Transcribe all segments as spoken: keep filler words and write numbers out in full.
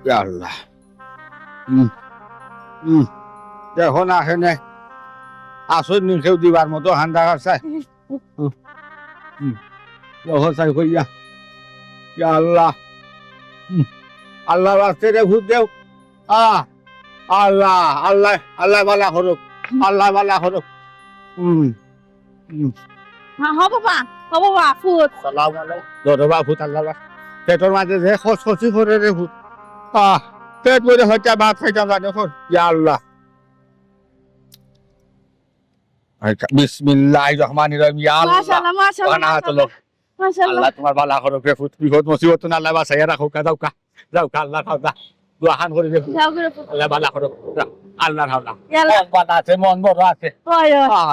ইয়া আল্লাহ। হুম, হুম। দেখো না, এখানে আসর নিকেও দিবার মতো হান্দা আছে। হুম, হুম। দেখো চাই কইয়া। ইয়া আল্লাহ। হুম। আল্লাহর ওয়াস্তে রে ভূত দেও। আহ, আল্লাহ, আল্লাহ, আল্লাহ বালা করুক। আল্লাহ বালা করুক। হুম। হুম। হ্যাঁ, হ বাবা, হ বাবা, ফুত। সালাম আলাইকুম। ধরো বা ফুত, আল্লাহ বা-, পেটর মাঝে যে খসখসি করে রে ফুত। আহ, পেট ভরে হচ্ছে ভাত খাইতাম জানি এখন। ইয়া আল্লাহ। আচ্ছা, বিসমিল্লাহির রহমানির রহিম। ইয়া আল্লাহ। মাশাআল্লাহ, মাশাআল্লাহ, ওখানে হাত মাশাআল্লাহ। তোলো। মাশাআল্লাহ। আল্লাহ তোমার বালা করো, রে ফুত। বিপদ মুসিবত না আল্লাহ বাঁচাইয়া রাখো, কা যাও কা। যাও কা, আল্লাহ খাও দা। দোয়া খান করে দে। যাও করে ফুত। আল্লাহ বালা করো। আল্লাহ রাখো, রাখো। ইয়া আল্লাহ। মন বালা আছে, মন বড় আছে। ওই, ওই। আহ,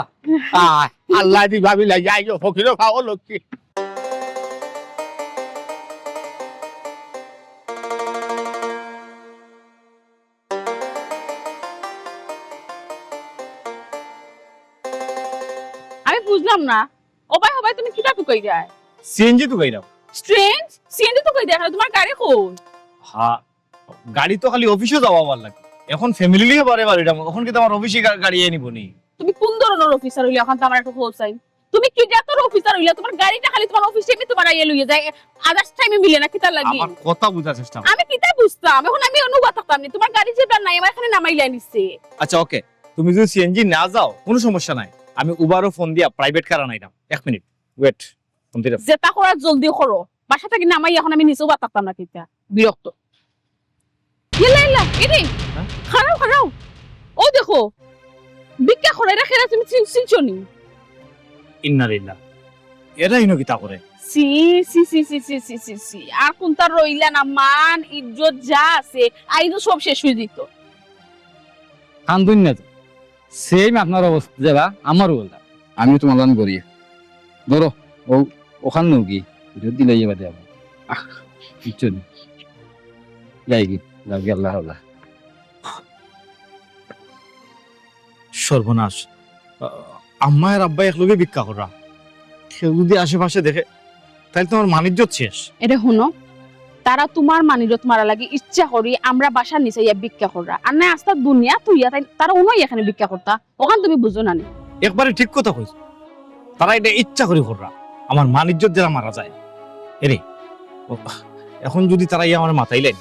আহ, আল্লাহ দিবা বিলাই, যাই গো, ফকিরও খাও লক্ষ্মী। আমি বুঝলাম না। ও ভাই, ও ভাই, তুমি কিতা তুকাই যায়? সিএনজি তুকাইরাম। স্ট্রেঞ্জ? সিএনজি তুকাই যায়? তোমার গাড়ি কই? হ্যাঁ, গাড়ি তো খালি অফিসে যাওয়া আমার লাগে। এখন ফ্যামিলি লিয়ে বারে বারে যাবো। এখন কি তোমার অফিসে গা-, গাড়ি আনিব নি? তুমি কোন ধরনের অফিসার হইলে এখন তো আমার একটা হোল চাই। তুমি কি জাতর অফিসার হইলে তোমার গাড়িটা খালি তোমার অফিস টাইমে তোমার আইয়া লইয়া যায়, আদার্স টাইমে মিলে না কিতা লাগি? আমার কথা বুঝার চেষ্টা করো। আমি কিতা বুঝতাম? এখন আমি অনুবাদ থাকতাম নি। তোমার গাড়ি যে নাই, আমার এখানে নামাইলে নিছে। আচ্ছা, ওকে, তুমি যদি সিএনজি না যাও, কোনো সমস্যা নাই, আমি উবারও ফোন দিয়া প্রাইভেট কার আনাইলাম। এক মিনিট, ওয়েট। ফোন দিলাম। যেটা করার জলদি করো, বাসা থাকি নামাই এখন আমি নিচেও বাদ থাকতাম না কিতা। বিরক্ত। ইলা, ইলা, এরে, হ্যাঁ? খাড়াও, খাড়াও। ও দেখো, ভিক্ষা করে, এরা কেরা তুমি চিন-, চিনছো নি? ইন্না লিল্লাহ। এরা ইনো কিতা করে? ছি, ছি, ছি। আর কোনটা রইলা না, মান, ইজ্জত যা আছে, আইজও সব শেষ হয়ে দিত। কান্দুন না তো। সেম আপনার অবস্থা যেবা আমারও বললাম। আমিও তোমার লান করি। ধরো, ও ওখান নৌকি, এটা দিলে ইয়ে বাদে আবার। আহ, কিচ্ছু নেই। যাই কি, যাও কি, আল্লাহ, আল্লাহ। সর্বনাশ। আ-, আম্মা আর আব্বা একলগে ভিক্ষা করা। কেউ যদি আশেপাশে দেখে, তাইলে তো আমার মানিজ্জত শেষ। এরে হুনো, তারা তোমার মানিজ্জত মারা লাগি ইচ্ছা করি আমরা বাসার নিচে ইয়া ভিক্ষা করা। আর না আস্তা দুনিয়া তুইয়া তাই তারা উনোই এখানে ভিক্ষা করতা। ওখান তুমি বুঝো না নি? একবারে ঠিক কথা কইছো। তারা এটা ইচ্ছা করি কররা। আমার মানিজ্জত যারা মারা যায়। এরে, ও, এখন যদি তারা ইয়া আমার মাথায় লেন,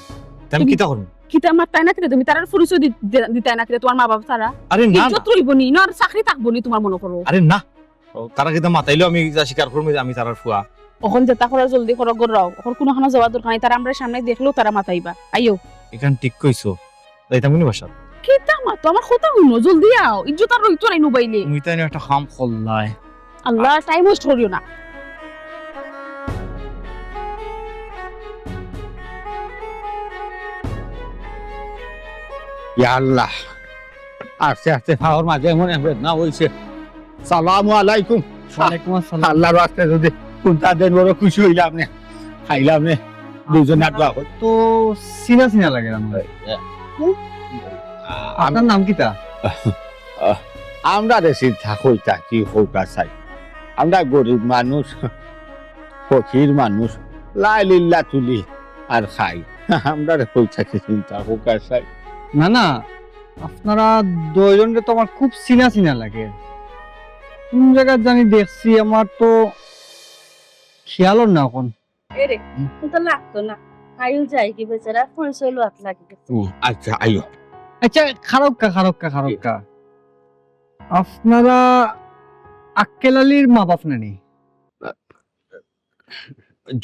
তে আমি তুমি কিতা করবো? কিতা মাতায় না কিতা? তুমি তারার পরিচয় দি-, দি-, দিতায় না কিতা তোমার মা বাবা তারা? আরে না, ইজ্জত না। রইবো নি, না আর চাকরি থাকবো নি তোমার মনে করো? আরে না। ও, তারা কিতা মাতাইলেও আমি যা স্বীকার করবো যে আমি তারার ফুয়া। অখন যেটা করার জলদি করো, গড়াও। অখন কোনো খানো যাওয়ার দরকার নাই, তারা আমরা সামনে দেখলেও তারা মাতাইবা। আইও। এখান ঠিক কইছো। যাইতাম কোন বাসাত? কিতা মাতো? আমার কথা হুনো, জলদি আও। ইজ্জত আর রইতো নাই মোবাইলে। তুমি তাই না একটা কাম করলায়। আল্লাহ, টাইম ওয়েস্ট করিও না। ইয়া আল্লাহ, আস্তে আস্তে পাওর মাঝে এমন এক বেদনা হইছে। সালামু আলাইকুম। ওয়ালাইকুম আসসালাম। আল্লাহর ওয়াস্তে যদি কোনটা দেন, বড় খুশি হইলাম নে, খাইলাম নে, দুইজন আর দোয়া করি। তো চিনা চিনা লাগে আমার। আ-, আপনার নাম কিতা? আ-, আমরা রে চিন্তা কইতা কি কউকা চাই, আমরা গরিব মানুষ, ফকির মানুষ, লাই লিল্লা তুলি আর খাই। আমরা রে কইতা কি চিন্তা কউকা চাই। না, না, আপনারা দুইজনরে তো আমার খুব চিনা চিনা লাগে। কোন জায়গাত জানি দেখছি, আমার তো খেয়ালও না অখন। এরে, হুম? তো লাগতো না। আইও যাই কি বেচারা, পরিচয় লওয়াত লাগি গেছে। ও, আচ্ছা, আইও। আচ্ছা, খারক্কা, খারক্কা, খারক্কা। আপনারা আক্কেল আলীর মা বাপ নানি?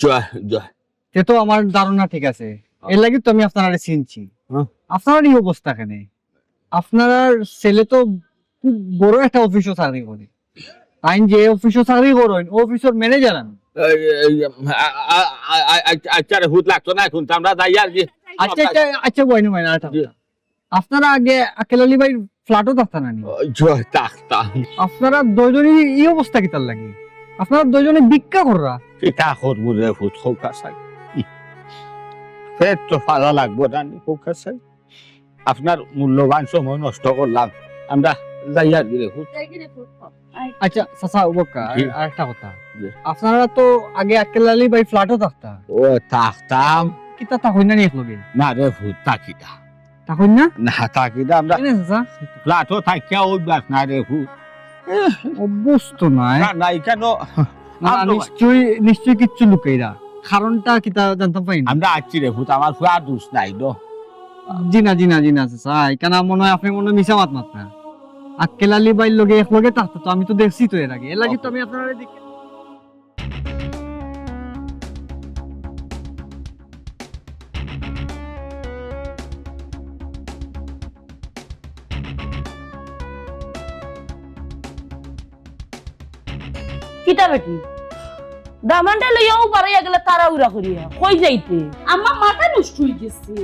জয়, জয়। তে তো আমার ধারণা ঠিক আছে। হ্যাঁ। এর লাগি তো আমি আপনারারে চিনছি। হ্যাঁ। আপনারার এই অবস্থা কেনে? আপনারার ছেলে তো খুব বড় একটা অফিসও চাকরি করে। আইন যে অফিসও চাকরি করেন, অফিসর ম্যানেজার আমি। এই, এই, আ-, আ-, আ-, আ-, আ-, আচ্ছা রে, হুত লাগতো না এখন, তো আমরা যাই আর কি। আচ্ছা, আচ্ছা, আচ্ছা, বইন, বইন, আরেকটা জি। কথা। আপনারা আগে আক্কেল আলী ভাইর ফ্ল্যাটও থাকতা না নি? ও, জয়, থাকতাম। আপনারা দুইজনই এই অবস্থা কিতার লাগি? আপনারা দুইজনে ভিক্ষা কররা। কিতা করবো রে, হুত কউকা চাই। পেট তো পালা লাগবো না নি, কউকা চাই। আপনার মূল্যবান সময় নষ্ট করলাম, আমরা যাই আর কি রে, হুত। আচ্ছা, চাচা, উবাক্কা, জি। আর, আরেকটা কথা। জি। আপনারা তো আগে আক্কেল আলী ভাই ফ্ল্যাটও থাকতা। ও, থাকতাম। ইতা থাকইন না নি একলগে? না রে ফুত, থাকি না। থাকইন না? না, থাকি না, আমরা কেনে চাচা? ফ্ল্যাটও থাকিয়া অভ্যাস নাই রে ফুত। অভ্যস্ত নাই। না, নাই কেন? না, না, আমরা নিশ্চয়ই, নিশ্চয়ই কিচ্ছু লুকাইরা। কারণটা কিতা জানতাম পারি না। আমরা আছি রে ফুত, আমার ফুয়ার দোষ নাই তো। জি না, জি না, জি না, চাচা। ইখান মনে হয় আপনে মনে হয় মিছা মাত মাতরা। আক্কেল আলী ভাইর লগে একলগে থাকতা তো, আমি তো দেখছি তো এর আগে। এর লাগি তো ওকে। আমি আপনারে দেখি। কিতা বেটি? দামানরে লইয়া অউ বারইয়া গেলে তাড়াহুড়া করিয়া। কই যাইতে? আম্মা, মাথা নষ্ট অইগেছে।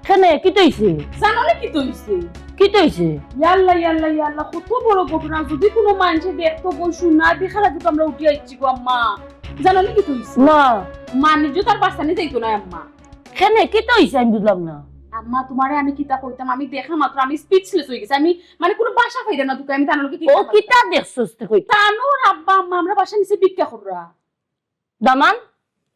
কেনে, কিতা অইছে? জানো নি কিতা অইছে? কিতা অইছে? ইয়াল্লা, ইয়াল্লা, ইয়াল্লা, কত বড় ঘটনা। যদি কুনু মানষে দেখতো গো, সোনা দেখা লাগতো আমরা উঠি আইছি গো আম্মা। জানো নি কিতা অইছে? না। মানিজ্য তার বাসানি যাইতো না আম্মা। কেনে, কিতা অইছে আমি বুঝলাম না। আম্মা, তুমারে আমি কিতা কইতাম, আমি দেখা মাত্র আমি speechless অইগেছি। আমি মানে কুনু ভাষা পাইরাম না তোকে, আমি তানর লগে কিতা ও মাততাম। কিতা দেখছস তুই কই? তানর আব্বা আম্মা আমরা বাসা নিচে ভিক্ষা কররা। দামান,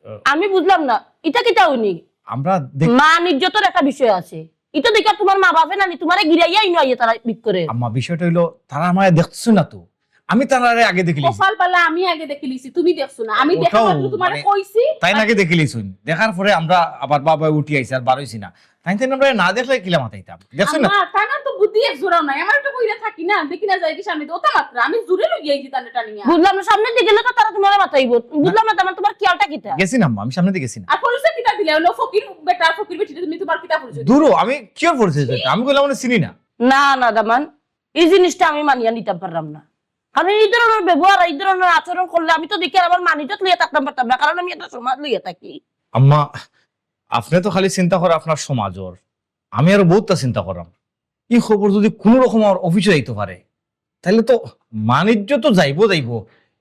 ও। আমি বুঝলাম না, ইটা কিতা অইনি? আমরা দেখ- মান ইজ্জতর একটা বিষয় আছে। ইটা দেখিয়া তুমার মা বাপে নানি তুমারে গিরাইয়া ইনো আইয়া তারা ভিক্ষা করে। আম্মা, বিষয়টা অইলো, তারা আমারে দেখছে না তো, আমি তারারে আগে দেখিলিছি। কপাল বালা, আমি আগে দেখিলিছি, তুমি দেখছো না। আমি দেখা ওটাও মাত্র তুমারে মানে কইছি। তাইন আগে দেখিলিছইন, দেখার পরে আমরা আবার বাবা উঠি আইছি, আর বারইছি না। তাইন তাইন আমরা না দেখলে কিলা মাতাইতাম? দেখছো না? আম্মা, তানর তো বুদ্ধি এক জোড়াও নাই। আমার একটা কইরা থাকি না, দেখি না যাই কি সামনে দিয়ে। ওটা মাত্র আমি জোরে লইয়া আইছি তানে টানিয়া। বুঝলাম না, সামনে দিয়ে গেলে তো তারা তুমারে মাতাইবো। বুঝলাম না, তার মানে তুমার খেয়ালটা কিতা? গেছি না আম্মা, আমি সামনে দিয়ে গেছি না। আর পরিচয় কিতা দিলে? অইলো ফকির বেটা, ফকির বেটি, তুমি তুমার কিতা পরিচয় দিলে? দূরও, আমি কিওর পরিচয় দিতে? আমি কইলাম, মানে চিনি না। না, না, দামান, এই জিনিসটা আমি মানিয়া নিতাম পারলাম না। কারণ এই ধরনের ব্যবহার, এই ধরনের আচরণ করলে আমি তো দেখি আর আমার মান ইজ্জত লইয়া থাকতাম পারতাম না, কারণ আমি একটা সমাজ লইয়া থাকি। আম্মা, আপনে তো খালি চিন্তা করে আপনার সমাজর, আমি আরো বহুতটা চিন্তা করাম। ই খবর যদি কুনু রকম আমার অফিসে যাইতো পারে, তাইলে তো মান ইজ্জত তো যাইবো যাইবো,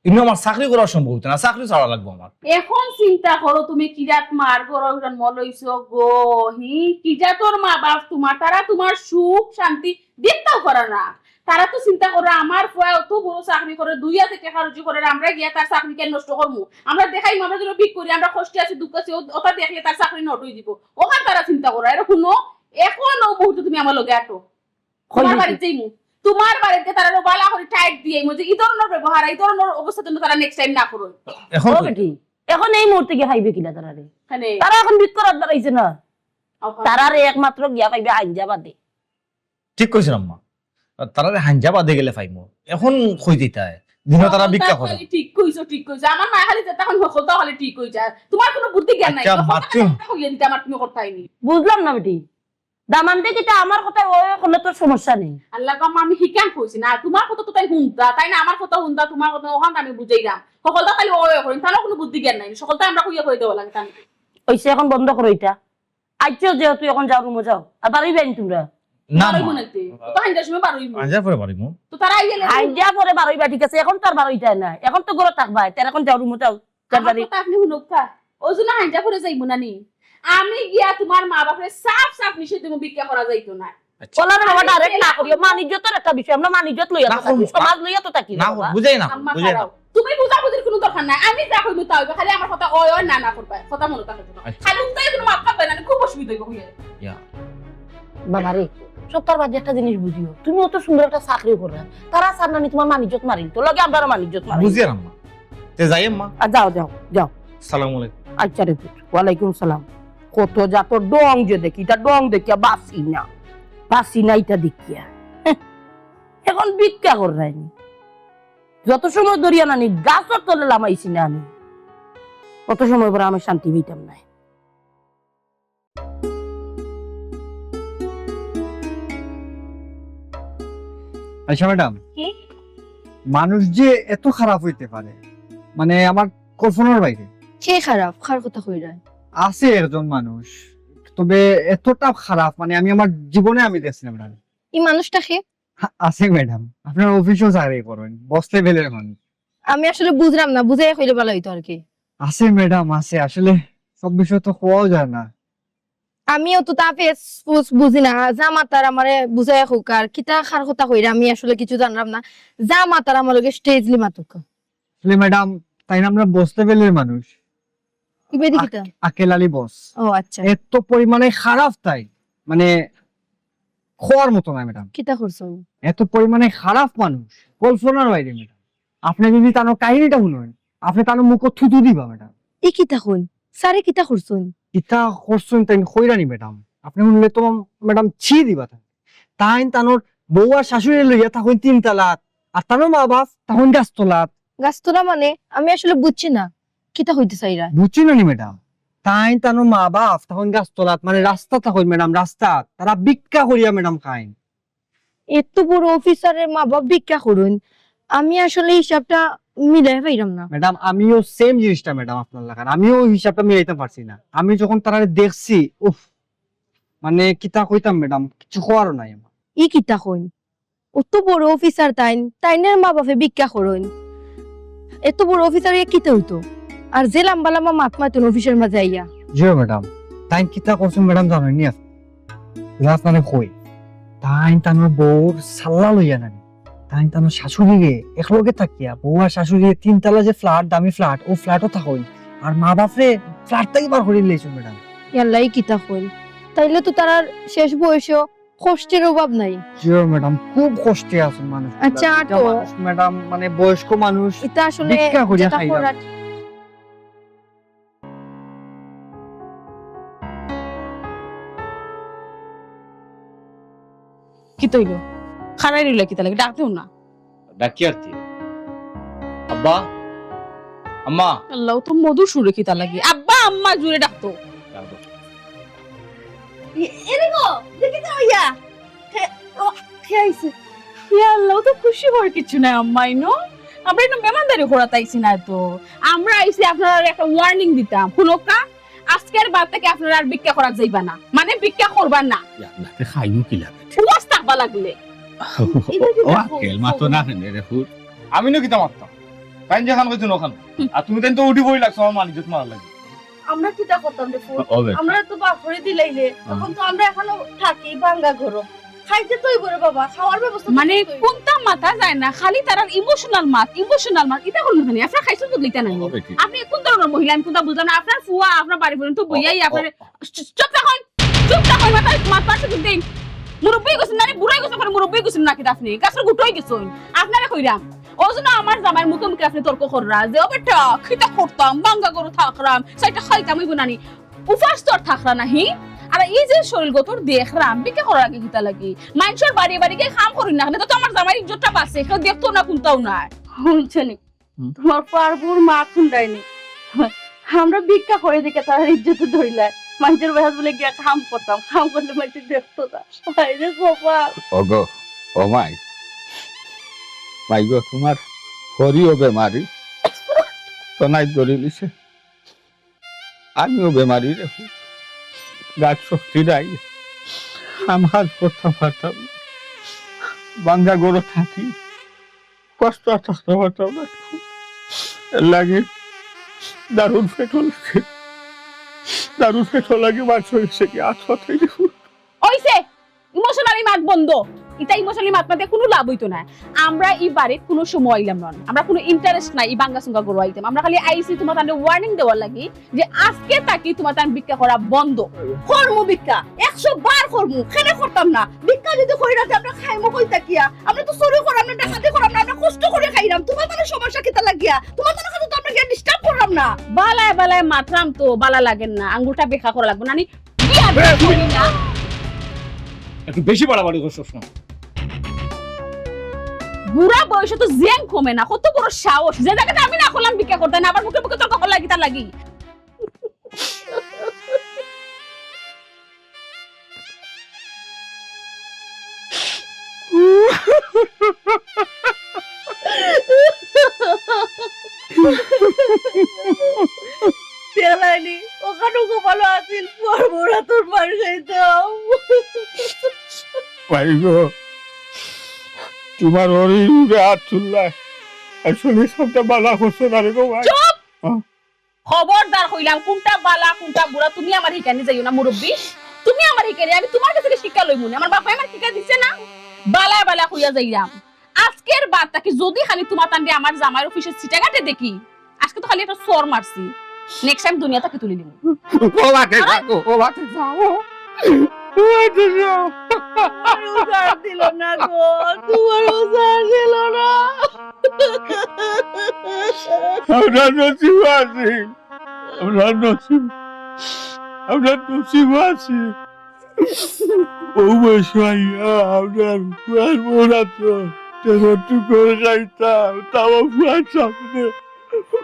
ইনো আমার চাকরি করা সম্ভব অইতো না, চাকরি ছাড়া লাগবো আমার। এখন চিন্তা করো তুমি কিজাত মার ঘরো মলইছো গো, হি, কিজাতর মা বাপ তুমার, তারা তুমার সুখ শান্তি দেখতাও পারা না। তারা তো চিন্তা করে, আমার ফুয়া অত বড় চাকরি করে, দুই হাতে টেকা রুজি করে, আমরা গিয়া তার চাকরি কেনে নষ্ট করমু? আমরা দেখাইমু, আমরা যেন ভিক করি, আমরা কষ্টে আছি, দুঃখ আছি, ও-, ওটা দেখলে তার চাকরি নষ্ট অই দিব। ওখান তারা চিন্তা করে, এরে হুনো, এখন অউ মুহূর্তে তুমি আমার লগে আটো। কই তুমার যাইতে? বাড়িত যাইমু, তুমার বাড়িত তারারে বালা করি টাইট দিয়াইমু যে ই ধরনের ব্যবহার, ই ধরনের অবস্থা যেন তারা next time না করে। এখন ও কই? বেটি, এখন এই মুহূর্তে গিয়া পাইবে কিলা তারারে? তারা এখন ভিক করাত বারইছে না। তারারে একমাত্র গিয়া পাইবে হাইঞ্জা বাদে। ঠিক কইছইন আম্মা। তারারে হাইঞ্জা বাদে গেলে পাইমু। এখন কই দিতায়? দিনো তারা ভিক্ষা করে। খালি ঠিক কইছো, ঠিক কইছো। আমার মায় খালি যেতা কইন হকলতা খালি ঠিক কইছে। আর তুমার কুনু বুদ্ধি জ্ঞান নাই। আচ্ছা, হকলতা মাতু। খালি একটা কইয়া দিতে আমার তুমি করতাই নি। বুঝলাম না বেটি। দামান্দে কিতা আমার কথা ওই করলে তোর সমস্যা নেই। আল্লাহ গো, আম্মা, আমি হিকান কইছি না। তুমার কথা তো তাইন হুনতা, তাইন আমার কথা হুনতা, তুমার কথা ওখান আমি বুঝাইরাম। হকলতা খালি ওই করেন, তানর কুনু বুদ্ধি জ্ঞান নাই। হকলতা আমরা কইয়া কই দেওয়া লাগে তান। অইছে, এখন বন্ধ করো ইটা। আইচ্ছা, যেহেতু এখন যাও, রুমো যাও। আর বারইবায় নি তুমরা? না, বারইমু মা। না তে। ও তো হাইঞ্জার সময় বারইমু। হাইঞ্জার পরে বারইমু। তো তারা আইলে হাইঞ্জার পরে বারইবা, ঠিক আছে? এখন তো আর বারইতায় না। এখন তো ঘরো থাকবায়। তার এখন যাও, রুমো যাও। তাড়াতাড়ি। আমার কথা আপনে হুনউক্কা। অউ জন্য হাইঞ্জার পরে যাইমু না নি? আমি গিয়া তুমার মা বাপরে সাফ সাফ নিষেধ দিমু, ভিক্ষা করা যাইতো না। আচ্ছা। বলা রে বাবা, direct না করিও। মান ইজ্জতর একটা বিষয়, আমরা মান ইজ্জত লইয়া তো থাকি, সমাজ লইয়া তো থাকি না, বাবা। বুঝাই না, আম্মা, বুঝাই না। খাড়াও। তুমি বুঝাবুঝির কুনু দরকার নাই, আমি যা কইমু তা অইবো, খালি আমার কথা অয় অয় না না করবায়, কথা মনো থাকে যেন। আচ্ছা। খালি উল্টাই কুনু মাত মাতবায় না, খুব অসুবিধা অইবো কইয়া। ইয়া। বাবা রে, সবতার বাদে একটা জিনিস বুঝিও, তুমি অত সুন্দর একটা চাকরি কররায়, তারা চার নানি তুমার মান ইজ্জত মারিলিতো, লগে আমরারও মান ইজ্জত মারিলিতো। বুঝিয়ার আম্মা। তে যাই আম্মা। আ, যাও, যাও, যাও। সালাম আলাইকুম। আইচ্ছা রে পুত, ওয়ালাইকুম সালাম। কত জাতর ঢং যে দেখি, ইতা ঢং দেখিয়া বাঁচি না, বাঁচি না ইতা দেখিয়া। হ্যাঁ, এখন ভিক্ষা কররায় নি। যত সময় ধরিয়া নানি গাছর তলে লামাইছি না আমি, অত সময় পরে আমি শান্তি পাইতাম নায়। আচ্ছা ম্যাডাম, কি? মানুষ যে এত খারাপ অইতে পারে, মানে আমার কল্পনার বাইরে। কে খারাপ? কার কথা কইরায়? আছে একজন মানুষ, তবে এতটা খারাপ, মানে আমি আমার জীবনে আমি দেখছি না ম্যাডাম। ই মানুষটা কে? আ-, আছে ম্যাডাম, আপনার অফিসও চাকরি করেন, বস লেভেলের মানুষ। আমি আসলে বুঝলাম না, বুঝাইয়া কইলে ভালা অইতো আর কি। আছে ম্যাডাম, আছে। আসলে সব বিষয় তো কওয়াও যায় না। আমিও তো তা ফেস ফুস বুঝি না, যা মাতার আমারে বুঝাইয়া কউক, আর কিতা কার কথা কইরা আমি আসলে কিছু জানলাম না। যা মাতার আমার লগে straightly মাতুক। আসলে ম্যাডাম, তাইন আমরা বস লেভেলের মানুষ। ইবাদি কিতা? আকেল আলী বস। ও আচ্ছা। এত পরিমাণে খারাপ তাই, মানে, খোয়ার মতো না ম্যাডাম। কিতা করছইন? এত পরিমাণে খারাপ মানুষ, কল্পনার বাইরে ম্যাডাম। আপনি যদি তানোর কাহিনীটা শুনইন, আপনি তানোর মুখো থুতু দিবা ম্যাডাম। ই কিতা কইন? স্যারে কিতা করছইন? কিতা করছইন তাইন কইরা নি ম্যাডাম। আপনি শুনলে তো ম্যাডাম ছি দিবা তাইন। তাইন তানোর বউ আর শাশুড়ি লইয়া থাকইন তিনতলাত, আর তানোর মা বাপ থাকইন গাছতলাত। গাছতলা মানে? আমি আসলে বুঝছি না, কিতা কইতে চাইরা? বুঝছি না নি ম্যাডাম, তাইন তানোর মা বাপ থাকইন গাছতলাত, মানে রাস্তাত থাকইন ম্যাডাম, রাস্তাত। তারা ভিক্ষা করিয়া ম্যাডাম খাইন। এত বড় অফিসারের মা বাপ ভিক্ষা করইন, আমি আসলে হিসাবটা মিলাই পাইরাম না। ম্যাডাম, আমিও সেম জিনিসটা ম্যাডাম আপনার লাখান, আমিও হিসাবটা মিলাইতাম পারছি না। আমি যখন তারারে দেখছি, উফ, মানে কিতা কইতাম ম্যাডাম, কিছু কওয়ারও নাই আমার। ই কিতা কইন? অত বড় অফিসার তাইন, তাইনের মা বাপে ভিক্ষা করইন। এত বড় অফিসার অইয়া কিতা অইতো? আর যে লাম্বা লাম্বা মাত মাতইন অফিসের মাঝে আইয়া। জি ম্যাডাম, তাইন কিতা করছইন ম্যাডাম জানইন নি আপনি? লাস্ট মানে কই, তাইন তানোর বউর সাল্লা লইয়া নানি, তাইন তানোর শাশুড়িরে একলগে থাকিয়া, বউ আর শাশুড়ি তিনতলা যে ফ্ল্যাট, দামি ফ্ল্যাট, ও ফ্ল্যাটও থাকইন। আর মা বাপরে ফ্ল্যাট থাকি বার করি লাইছইন ম্যাডাম। ইয়াল্লাই কিতা কইন? তাইলে তো তারার শেষ বয়সও কষ্টের অভাব নাই। জি ম্যাডাম, খুব কষ্টে আছইন মানুষ। আচ্ছা, এটা তো মানুষ ম্যাডাম, মানে বয়স্ক মানুষ, এটা আসলে ভিক্ষা করিয়া যেটা খাইলাম। করার কিতা অইলো? খাড়াই রইলা কিতা লাগি? ডাক দেও না। ডাকি আর কি। আব্বা, আম্মা। আল্লাহ, ও তো মধুর সুরে কিতা লাগি? আব্বা, আম্মা জুরে ডাকতো। ডাক দাও। এ-, এরে গো, দেখি তো ইয়া। কে, ও, কে আইছে? ইয়া আল্লাহ, ও তো খুশি হওয়ার কিছু নাই আম্মা, ইনো। আমরা ইনো মেহমানদারি করাত আইছি না তো। আমরা আইছি আপনারারে একটা ওয়ার্নিং দিতাম। হুনউক্কা, আজকের বাদ থাকি আপনারা আর ভিক্ষা করাত যাইবা না। মানে ভিক্ষা করবা না। ইয়াল্লাতে খাইমু কি লাগে? উপাস থাকবা লাগলে। এটা কি ও দেখো? আক্কেল, মাতো না কেনে রে ফুত? আমি নু কিতা মাততাম? তাইন যেখান কইছইন অখান। আর তুমি তাইন তো উঠি বই লাগছো আমার মান ইজ্জত মারার লাগি। আমরা কিতা করতাম রে ফুত? ও বেটা। আমরা তো বাফরে দিলাইলে। হ্যাঁ। এখন তো আমরা এখানো থাকি ভাঙ্গা ঘরো। খাইতে তো অইবো রে বাবা, খাওয়ার ব্যবস্থা তো মানে করতে অইবো। কোনটা মাথা যায় না, খালি তারার ইমোশনাল মাত, ইমোশনাল মাত। ইটা করুন কেনে? আপনার খাইছইন তো দিতা নাই। ও বেটি। আপনি কোন ধরনের মহিলা আমি কোনটা বুঝলাম না। আপনার ফুয়া, আপনার বাড়ি পর্যন্ত বইয়াই ও, ও, আপনার চুপ থাকইন, চুপ থাকইন, মাথা মাথা সুযোগ দিন। মুরব্বি গেছইন, মানে বুড়াই গেছইন, মুরব্বি গেছইন নাকি আপনি? গাছর গুটাই গেছইন। আপনারে কইরাম। ও জন্য আমার জামাইর মুখে মুখে আপনি তর্ক কররা যে, "ও বেটা, কিতা করতাম, ভাঙ্গা ঘরো থাকরাম, চাইরটা খাইতাম অইবো না নি।" উপাস তো আর থাকরা নাহি। আর এই যে শরীর গতর দেখরাম, ভিক্ষা করার আগে কিতা লাগি? মানষর বাড়ি বাড়ি গিয়া কাম করইন না, তো আমার জামাইর ইজ্জতটা বাঁচে, কেউ দেখতো না, কুনটাও না। হুনছো নি? হুম। তোমার পারবুর মা কুন্ডাইনি। আমরা ভিক্ষা করি দেখে তার ইজ্জত ধরিলায়। মানষর বাসাত বুলে গিয়া কাম করতাম, কাম করলে মানষে দেখতো না। হায় রে কপাল। ওগো, ও মাই, মাই গো, তোমার হরিও বেমারি, তো নাই ধরিলিছে। আমিও বেমারি রে, গাত শক্তি নাই, কাম কাজ করতাম পারতাম না। ভাঙ্গা ঘরো থাকি, কষ্ট আর থাকতাম পারতাম না। এর লাগি দারুণ পেটো লাগে, দারুণ পেটো লাগে মানষর গেছে গিয়া আত পাতাই দিব। অইছে, ইমোশনালি মাত বন্ধ। ইটা ইমোশনালি মাত মাতে কুনু লাভ অইতো না। আমরা ই বাড়িত কুনু সময় আইলাম না, আমরা কুনু ইন্টারেস্ট নাই ই ভাঙ্গা চুঙ্গা ঘরো আইতাম। আমরা খালি আইছি তোমার তানরে ওয়ার্নিং দেওয়ার লাগি যে আজকে থাকি তোমার তান ভিক্ষা করা বন্ধ। করমু ভিক্ষা, একশো বার করমু, কেনে করতাম না? ভিক্ষা যদি করি না, তে আমরা খাইমু কই থাকিয়া? আমরা তো চুরি করাম না, ডাকাতি করাম না, আমরা কষ্ট করি খাইরাম। তোমার তানর সমস্যা কিতা লাগিয়া? তোমার তানর কাছে তো আমরা গিয়া ডিস্টার্ব কররাম না। বালায় বালায় মাতরাম তো, বালা লাগের না, আঙ্গুলটা বেকা করা লাগবো না নি? বিয়া করি না। একটু বেশি বাড়াবাড়ি করছো না? বুড়া বয়সে তো জ্যাং কমে না, কত বড় সাহস! যে জাগাত আমি না করলাম ভিক্ষা করতে না, আবার মুখে মুখে তর্ক করলা কিতা লাগি? তেলাইনি, অখানো কপালো আছিল, বড় বড় তোর মার খাইতাম। ভাই গো, তোমার হরির উপরে হাত তুললায়, আসলে সবটা বালা করছো না রে গো ভাই। চুপ! হ্যাঁ। খবরদার কইলাম, কুনটা বালা, কুনটা বুড়া, তুমি আমার হিকানি যাইও না, মুরব্বি। তুমি আমার হিকানি, আমি তোমার কাছে শিক্ষা লইমু নি। আমার বাপে আমার শিক্ষা দিছে না? বালা বালা কইয়া যাইরাম। আজকের বাদ থাকি যদি খালি তোমার তানরে আমার জামাইর অফিসে সিটাঘাটে দেখি, আজকে তো খালি একটা চড় মারছি। নেক্সট টাইম দুনিয়া থাকি তুলি নিমু। ও বাটে যাও, ও বাটে যাও, ও বাটে যাও। তোমার উজাড় দিল না গো, তোমার উজাড় দিল না। আমরা নসিব আছি, আমরা নসিব, আমরা নসিব আছি। ও বয়স আইয়া আমরা আর বড় তো তেমন টুকর খাইতাম, তাও ফুয়ার সামনে,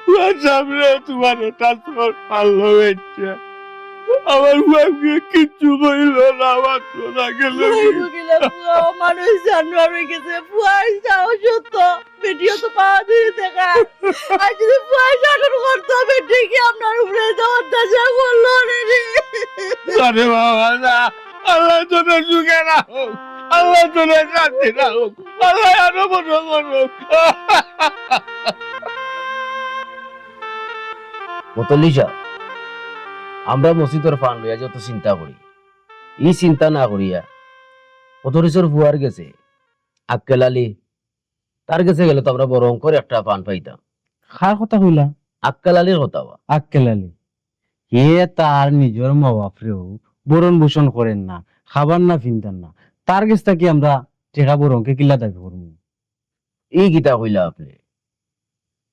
ফুয়ার সামনে তোমার এটা তোমার পাল্লা হয়েছে। আমার ফুয়াকে কিচ্ছু কইল না, আমার তো না গেল। মানুষ জানোয়ার হয়ে গেছে, ফুয়ার সাহস তো ভিডিও তো পাওয়া যায় দেখা। আর যদি ফুয়ার শাসন করতো, বেটি কি আপনার উপরে যে অত্যাচার করলো রে রে। আরে বাবা না, আল্লাহ তোদের সুখে রাখো, আল্লাহ তোদের শান্তি রাখো, আল্লাহ আরো বড় করো। মতল্লি সাব, আমরা মসজিদর ফান্ড লইয়া যত চিন্তা করি, ই চিন্তা না করিয়া মতল্লিছর ফুয়ার গেছে আক্কেল আলী, তার গেছে গেলে তো আমরা বড় অঙ্কর একটা ফান্ড পাইতাম। কার কথা কইলা? আক্কেল আলীর কথা বা। আক্কেল আলী, হে তার নিজর মা বাপরেও বরণ পোষণ করের না, খাবার না, ফিন্দার না, তার গেছ থাকি আমরা টেকা বড় অঙ্কে কিলা দাবি করমু? ই কিতা কইলা আপনে?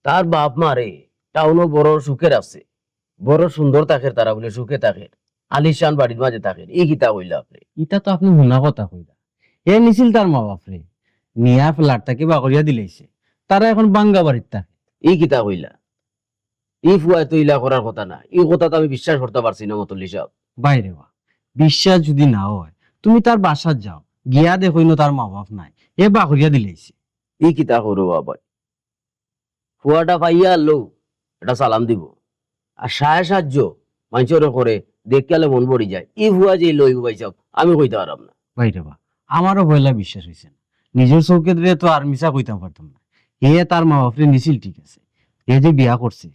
তার বাপ মারে টাউনো বড় সুখে রাখছে, বড় সুন্দর থাকের, তারা বুলে সুখে থাকের, আলিশান বাড়ির মাঝে থাকের, ই কিতা কইলা আপনে? ইটা তো আপনে হুনা কথা কইলা। হে নিছিল তার মা বাপরে, নিয়া ফ্ল্যাট থাকি বার করিয়া দিলাইছে, তারা এখন ভাঙ্গা বাড়িত থাকে। ই কিতা কইলা? ই ফুয়ায় তো ইলা করার কথা না, ই কথা তো আমি বিশ্বাস করতাম পারছি না মতল্লি সাব। বাইরে বা, বিশ্বাস যদি না অয়, তুমি তার বাসাত যাও, গিয়া দেখইন তার মা বাপ নাই, হে বার করিয়া দিলাইছে। ই কিতা করো বাবা? ফুয়াটা পাইয়া আনলো, এটা সালাম দিব। আর সায় সাহায্য মাইনষরে করে, দেখিয়ালে মন ভরি যায়। ই ফুয়া যে লইব ভাই সাব, আমি কইতাম পাররাম না। বাইরে বা, আমারও পয়লা বিশ্বাস অইছে না, নিজর চউখে দিয়া তো আর মিছা কইতাম পারতাম না। হে তার মা বাপরে নিছিল ঠিক আছে, হে যে বিয়া করছে,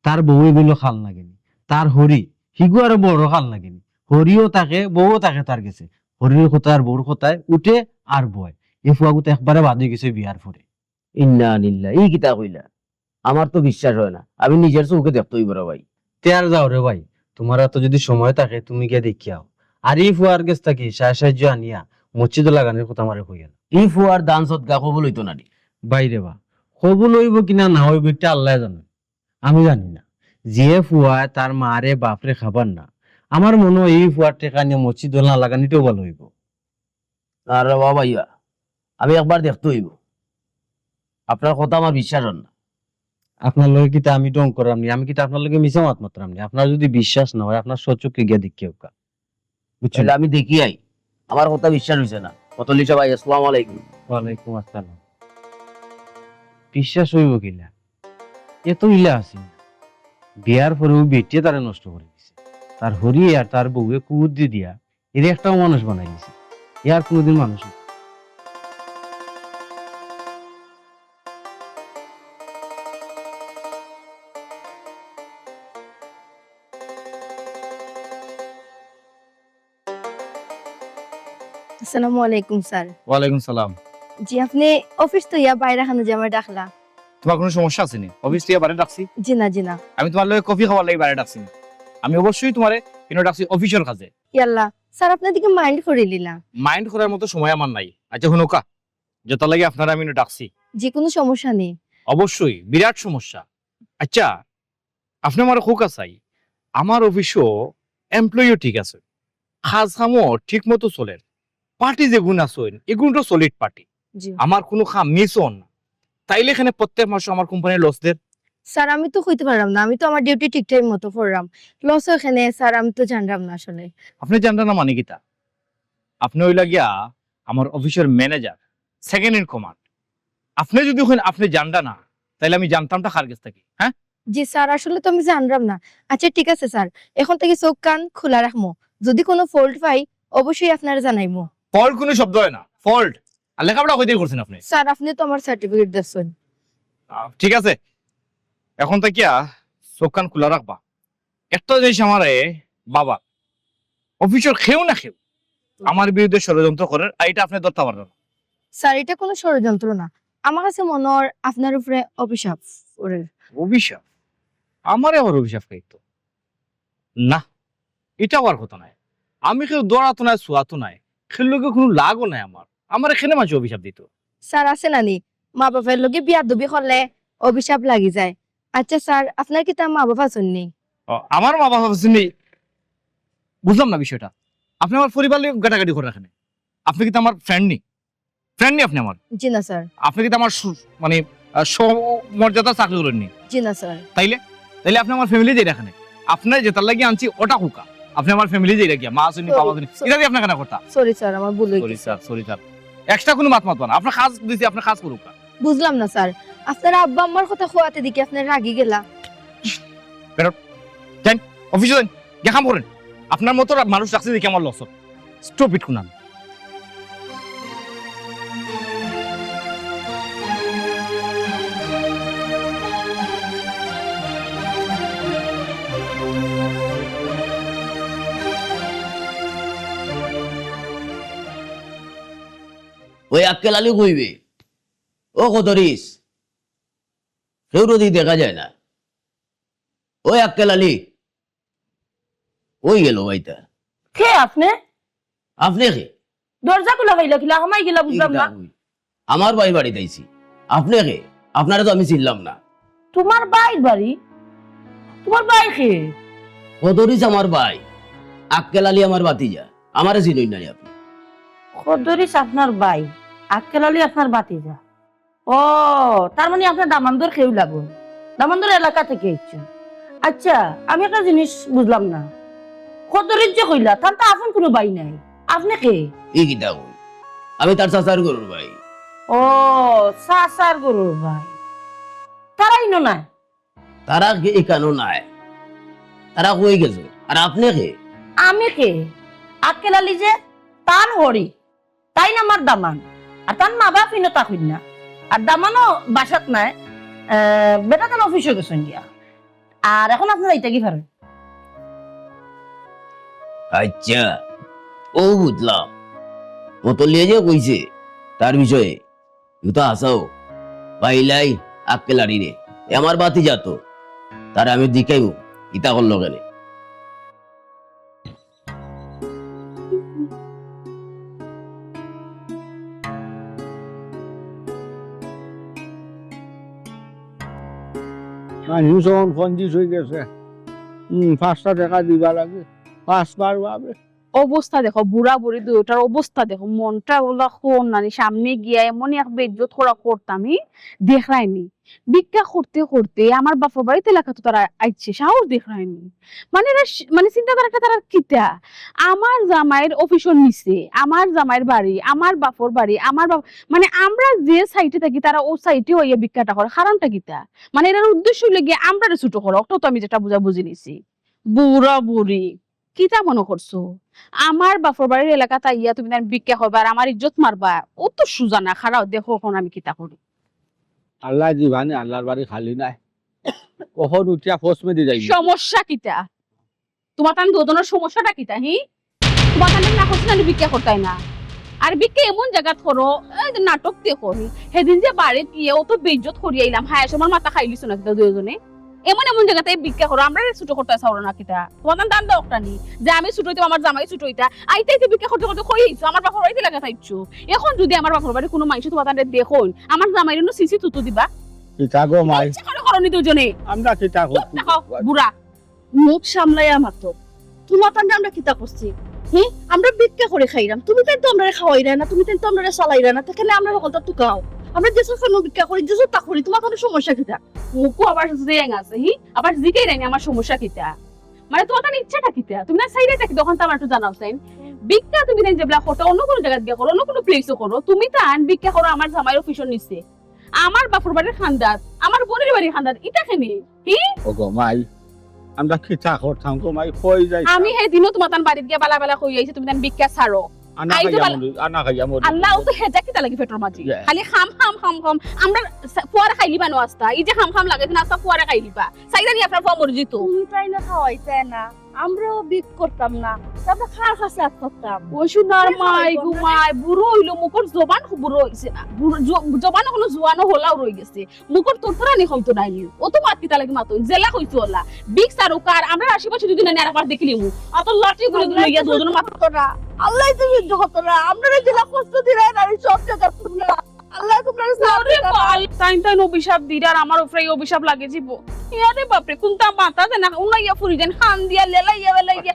তার বউ এগুলো খাল লাগেনি, তার হরি হিগু আরো বড় খাল লাগেনি। হরিও থাকে, বউও থাকে তার গেছে। হরির কথায় আর বউর কথায় উঠে আর বয়। এ ফুয়াগু তো একবারে বাদ অই গেছে বিয়ার পরে। ইন্না লিল্লাহ, ই কিতা কইলা? আমার তো বিশ্বাস অয় না, আমি নিজর চউখে দেখতে অইব রে ভাই। তে আর যাও রে ভাই, তুমার আতো যদি সময় থাকে তুমি গিয়া দেখিয়া আও। আর ই ফুয়ার গেছ থাকি সায় সাহায্য আনিয়া মসজিদো লাগানির কথা আমারে কইয়া না। ই ফুয়ার দান সদকা কবুল অইতো না নি? বাইরে বা, কবুল অইব কিনা না অইব ইটা আল্লায় জানে, আমি জানি না। যে ফুয়ায় তার মারে বাপরে খাবার না, আমার মনো অয় ই ফুয়ার টেকা নিয়া মসজিদো না লাগানিটাউ ভালা অইব। আর রে বাবা ইয়া, আমি একবার দেখতে অইব, আপনার কথা আমার বিশ্বাস অর না। আপনার লগে কিতা আমি ঢং কররাম নি? আমি কিতা আপনার লগে মিছা মাত মাতরাম নি? আপনার যদি বিশ্বাস না অয়, আপনার স্বচক্ষে গিয়া দেখিয়া আউক্কা। বুঝছইন? তাইলে আমি দেখিয়া আই, আমার কথা বিশ্বাস অইছে না। মতল্লি সাব, আসসালামু আলাইকুম। ওয়ালাইকুম আসসালাম। বিশ্বাস অইব কিলা? এ তো ইলা আছিল না। বিয়ার পরেউ বেটিয়ে তারে নষ্ট করি দিছে। তার হরিয়ে আর তার বউয়ে কুবুদ্ধি দিয়া এরে একটা অমানুষ বানাই দিছে। এ আর কুনুদিন মানুষ অইতো না। আসসালামু আলাইকুম স্যার। ওয়ালাইকুম সালাম। জি, আপনে অফিস থইয়া বাইরে খানো যে আমারে ডাকলা? তুমার কুনু সমস্যা আছে নি? অফিস থইয়া বাইরে ডাকছি? জি না, জি না। আমি তুমার লগে কফি খাওয়ার লাগি বাইরে ডাকছি না। আমি অবশ্যই তুমারে ইনো ডাকছি অফিসর কাজে। ইয়াল্লা, স্যার আপনে দিকে মাইন্ড করিলিলা। মাইন্ড করার মতো সময় আমার নাই। আচ্ছা হুনউক্কা, যেটার লাগি আপনারে আমি ইনো ডাকছি। জি, কুনু সমস্যা নেই। অবশ্যই, বিরাট সমস্যা। আচ্ছা, আপনে আমারে কউক্কা চাই, আমার অফিসো এমপ্লয়িও ঠিক আছে, কাজ কামও ঠিক মতো চলের, পার্টি যেগুন আছইন, এগুন তো সলিড পার্টি। জি। আমার কুনু কাম মিস অর না, তাইলে কেনে প্রত্যেক মাসো আমার কোম্পানি লস দের? স্যার, আমি তো কইতে পাররাম না, আমি তো আমার ডিউটি ঠিক টাইম মতো কররাম। লস অয় কেনে স্যার, আমি তো জানরাম না আসলে। আপনে জানরা না মানে কিতা? আপনে অইলা গিয়া আমার officer manager, second in command. আপনে যদি কইন আপনে জানরা না, তাইলে আমি জানতামটা কার গেছ থাকি, হ্যাঁ? জি স্যার, আসলে তো আমি জানরাম না। আচ্ছা ঠিক আছে স্যার, এখন থাকি চউখ কান খুলা রাখমু, যদি কুনু ফল্ট পাই অবশ্যই আপনারে জানাইমু। ফল্ট কুনু শব্দ অয় না, ফল্ট। আর লেখাপড়া কয়দিন করছইন আপনে? স্যার, আপনে তো আমার সার্টিফিকেট দেখছইন। আহ, ঠিক আছে, এখন থাকিয়া চউখ কান খুলা রাখবা। একটা জিনিস আমারে বাবা, অফিসর কেউ না কেউ আমার বিরুদ্ধে ষড়যন্ত্র করের, আর ইটা আপনে ধরতা পাররা না। স্যার, ইটা কুনু ষড়যন্ত্র না, আমার কাছে মনো অর আপনার উপরে অভিশাপ ওরের। অভিশাপ? আমারে আবার অভিশাপ খাইতো? না, ইটা অওয়ার কথা নায়। আমি কেউ দরাতো নায়, ছুয়াতো নায়, কেউর লগে কুনু লাগও নায় আমার। আমারে কেনে মানষে অভিশাপ দিতো? স্যার, আছে না নি, মা বাপর লগে বিয়াদবি করলে অভিশাপ লাগি যায়। আচ্ছা স্যার, আপনার কিতা মা বাপ আছইন নি? ও, আমার মা বাপ আছইন নি? বুঝলাম না বিষয়টা। আপনে আমার পরিবার লইয়া গাটাগাটি কররা কেনে? আপনে কিতা আমার ফ্রেন্ড নি? ফ্রেন্ড নি আপনে আমার? জি না স্যার। আপনে কিতা আমার সু-, মানে, আহ, সমর্যাদার চাকরি করইন নি? জি না স্যার। তাইলে, তাইলে আপনে আমার ফ্যামিলি যাইরা কেনে? আপনারে যেটার লাগি আনছি ওটা কউক্কা। আপনে আমার ফ্যামিলি যাইরা গিয়া, মা আছইন নি, বাবা আছইন নি, ইটা দিয়া আপনে কেনে করতা? সরি স্যার, আমার ভুল অইগেছে। Sorry sir, sorry sir. Extra কুনু মাত মাতবা না। আপনার কাজ দিছি, আপনার কাজ করউক্কা। বুঝলাম না স্যার, আপনার আব্বা আম্মার কথা কওয়াতে দেখি আপনে রাগি গেলা। বেরোন, যাইন, অফিসো যাইন, গিয়া কাম করইন। আপনার মতো রা-, মানুষ রাখছি দেখি আমার লস। Stupid Conan. ওই আক্কেল আলী কইবে, ও কদরিস, কেউ যদি দেখা যায় না। ওই আক্কেল আলী, ওই গেল ভাইটা। কে আপনে? আপনে কে? দরজা খুলা পাইলা কিলা, হামাই গেলা, বুঝলাম না। আমার ভাই বাড়িত আইছি। আপনে কে? আপনারে তো আমি চিনলাম না। তোমার ভাই বাড়ি? তোমার ভাই কে? কদরিস আমার ভাই, আক্কেল আলী আমার ভাতিজা। আমারে চিনইন না নি আপনে? কদরিস আপনার ভাই, আক্কেল আলী আপনার ভাতিজা। ও, তার মানে আপনার দামান্দর কেউ লাগইন, দামান্দর এলাকা থাকি আইছইন। আচ্ছা, আমি একটা জিনিস বুঝলাম না, কদরিস যে কইলা, তান তো আপন কুনু ভাই নাই, আপনে কে? ই কিতা কইন? আমি তার চাচার ঘরর ভাই। ও, চাচার ঘরর ভাই। তারা ইনো নাই? তারা কি ইকানো নাই? তারা কই গেছে? আর আপনে কে? আমি কে? আক্কেল আলী যে, তান হড়ি। তাইন আমার দামান। আর তান মা বাপ ইনো থাকইন না। আর দামানও বাসাত নাই। আহ, বেটা তান অফিসো গেছইন গিয়া। আর এখন আপনে যাইতা কি পারইন? আচ্ছা, ও বুঝলাম। মতলিয়ে যে কইছে, তার বিষয়ে ইতা হাছাউ। পাইলাই আক্কেল আলীরে। এ আমার ভাতিজা তো। তারে আমি জিকাইমু, ইতা করলো কেনে? মানুষ অখন কঞ্জুস অইগেছে। হুম, পাঁচটা টেকা দিবা লাগে, পাঁচবার ভাবে। অবস্থা দেখো, বুড়া বুড়ি দুইটার অবস্থা দেখো, মনটা ওলা কোন নানি, সামনে গিয়া এমনই এক বেইজ্জত করা করতাম, ই দেখরায়নি। ভিক্ষা করতে করতে আমার বাপর বাড়িত এলাকাত তারা আইছে, সাহস দেখরায়নি। মানে এরা শি-, মানে চিন্তাধারাটা তারা কিতা? আমার জামাইর অফিসর নিচে, আমার জামাইর বাড়ি, আমার বাপর বাড়ি, আমার বাপ, মানে আমরা যে সাইডে থাকি তারা ও সাইডে অইয়া ভিক্ষাটা করে, কারণটা কিতা? মানে এরার উদ্দেশ্য অইলো গিয়া আমরারে ছোট করা, ওটাও তো আমি যেটা বুঝা বুঝি নিছি। বুড়া বুড়ি, কিতা মনো করছো? আমার বাপর বাড়ির এলাকাত আইয়া তুমি তান ভিক্ষা করবা আর আমার ইজ্জত মারবা? ও তো সুজা না, খাড়াও, দেখো অখন আমি কিতা করি। আল্লায় দিবা নে, আল্লার বাড়ি খালি নায়। অখন উঠিয়া ফস মেদি যাইবে। সমস্যা কিতা? তোমার তান দুইজনর সমস্যাটা কিতা, হি? তোমার তান না করছি না, ভিক্ষা করতায় না। আর ভিক্ষা এমন জাগাত করো, এই যে নাটক দেখো, হি? সেদিন যে বাড়িত গিয়া অত বেইজ্জত করি আইলাম, হায়, আমার মাথা খাইলিছো না কিতা দুইজনে? এমন এমন জাগাত ভিক্ষা করো, আমরারে ছোট করতায় চাও না কিতা? তোমার তান দান দাও একটা নি, যে আমি ছোট অইতাম, আমার জামাই ছোট অইতা, আইতে আইতে ভিক্ষা করতে করতে কই আইছো, আমার বাপর বাড়িত এলাকাত আইছো। এখন যদি আমার বাপর বাড়ি কুনু মাইনষে তোমার তানরে দেখইন, আমার জামাইরে নু ছিছি থুতু দিবা। কিতা গো মাই? ইচ্ছা করে করো নি দুইজনে। আমরা কিতা চুপ করছি? থাকো, বুড়া। মুখ সামলাইয়া মাতো। তোমার তানরে আমরা কিতা করছি? হি? আমরা ভিক্ষা করি খাইরাম। তুমি তাইন তো আমরারে খাওয়াইরায় না, তুমি তাইন তো আমরারে চালাইরায় না। তে কেনে আমরার হকলতা তুকাও? আমরা যেছার কেনে ভিক্ষা করি, যেছার তা করি, তোমার তানর সমস্যা কিতা? মুখো আবার জেং আছে, হি? আবার জিগাইরায়নি আমার সমস্যা কিতা? মানে তোমার তান ইচ্ছাটা কিতা? তুমি না চাইরায় থাকি দোকান তো আমার একটু জানাও চাইন। ভিক্ষা তুমি তাইন যেবলা করতা, অন্য কুনু জাগাত গিয়া করো, অন্য কুনু প্লেসো করো। তুমি তান ভিক্ষা করো আমার জামাইর অফিসর নিচে। আমার বাপর বাড়ির কান্দাত, আমার বইনর বাড়ির কান্দাত, ইটা কেনে? হি? ও গো মাই, আমরা কিতা করতাম গো মাই, কই যাইতাম? আমি সেদিনও তোমার তান বাড়িত গিয়া বালা বালা কই আইছি, তুমি তান ভিক্ষা ছাড়ো। আনা আই তো খাইয়া বালা। মরি, আনা খাইয়া মরি। আল্লাহ, ও তো হেজা কিতা লাগি পেটর মাঝে? ইয়া। খালি খাম, খাম, খাম, খাম। আমরা সা-, ফুয়ারে খাইলিবা না আস্তা। এই যে খাম খাম লাগে, না আস্তা ফুয়ারে খাইলিবা। চাইরা নি আপনার ফুয়া মরি যিতো। তুমি তাই না খাওয়াইতে না। আমরাও বিক করতাম না। তে আমরা কার কাছে আত পাততাম? ও সোনার মাই গো মাই, বুড়ো অইলো, মুখর জবান বুড়ো অইছে না। বুড়ো, জ-, জবান অখনো জোয়ানো হলাও রই গেছে। মুখর তুরতুরানি কমতো নায় নি। অত মাত কিতা লাগি মাতো? যেলা কইছো অলা। বিক সারুক আর আমরা আশেপাশে যদি না আরেকবার দেখিলিমু। অত লাঠি গুলি গুলি লইয়া দুইজনে মাত। তোরা, আল্লাহ তো সহ্য করতো না। আমরা যেলা কষ্ট দিলাই না, এই সব জায়গা তোমরা। আল্লাহ তোমরা ওরে বাল, তাইন তাইন অভিশাপ দিরা আর আমার উপরে এই অভিশাপ লাগে যিবো। ইয়ারে বাপরে, কুনটা মাথা যে না, উনাইয়া ফুরি যেন, খান দিয়া, লেলাইয়া, বেলাইয়া।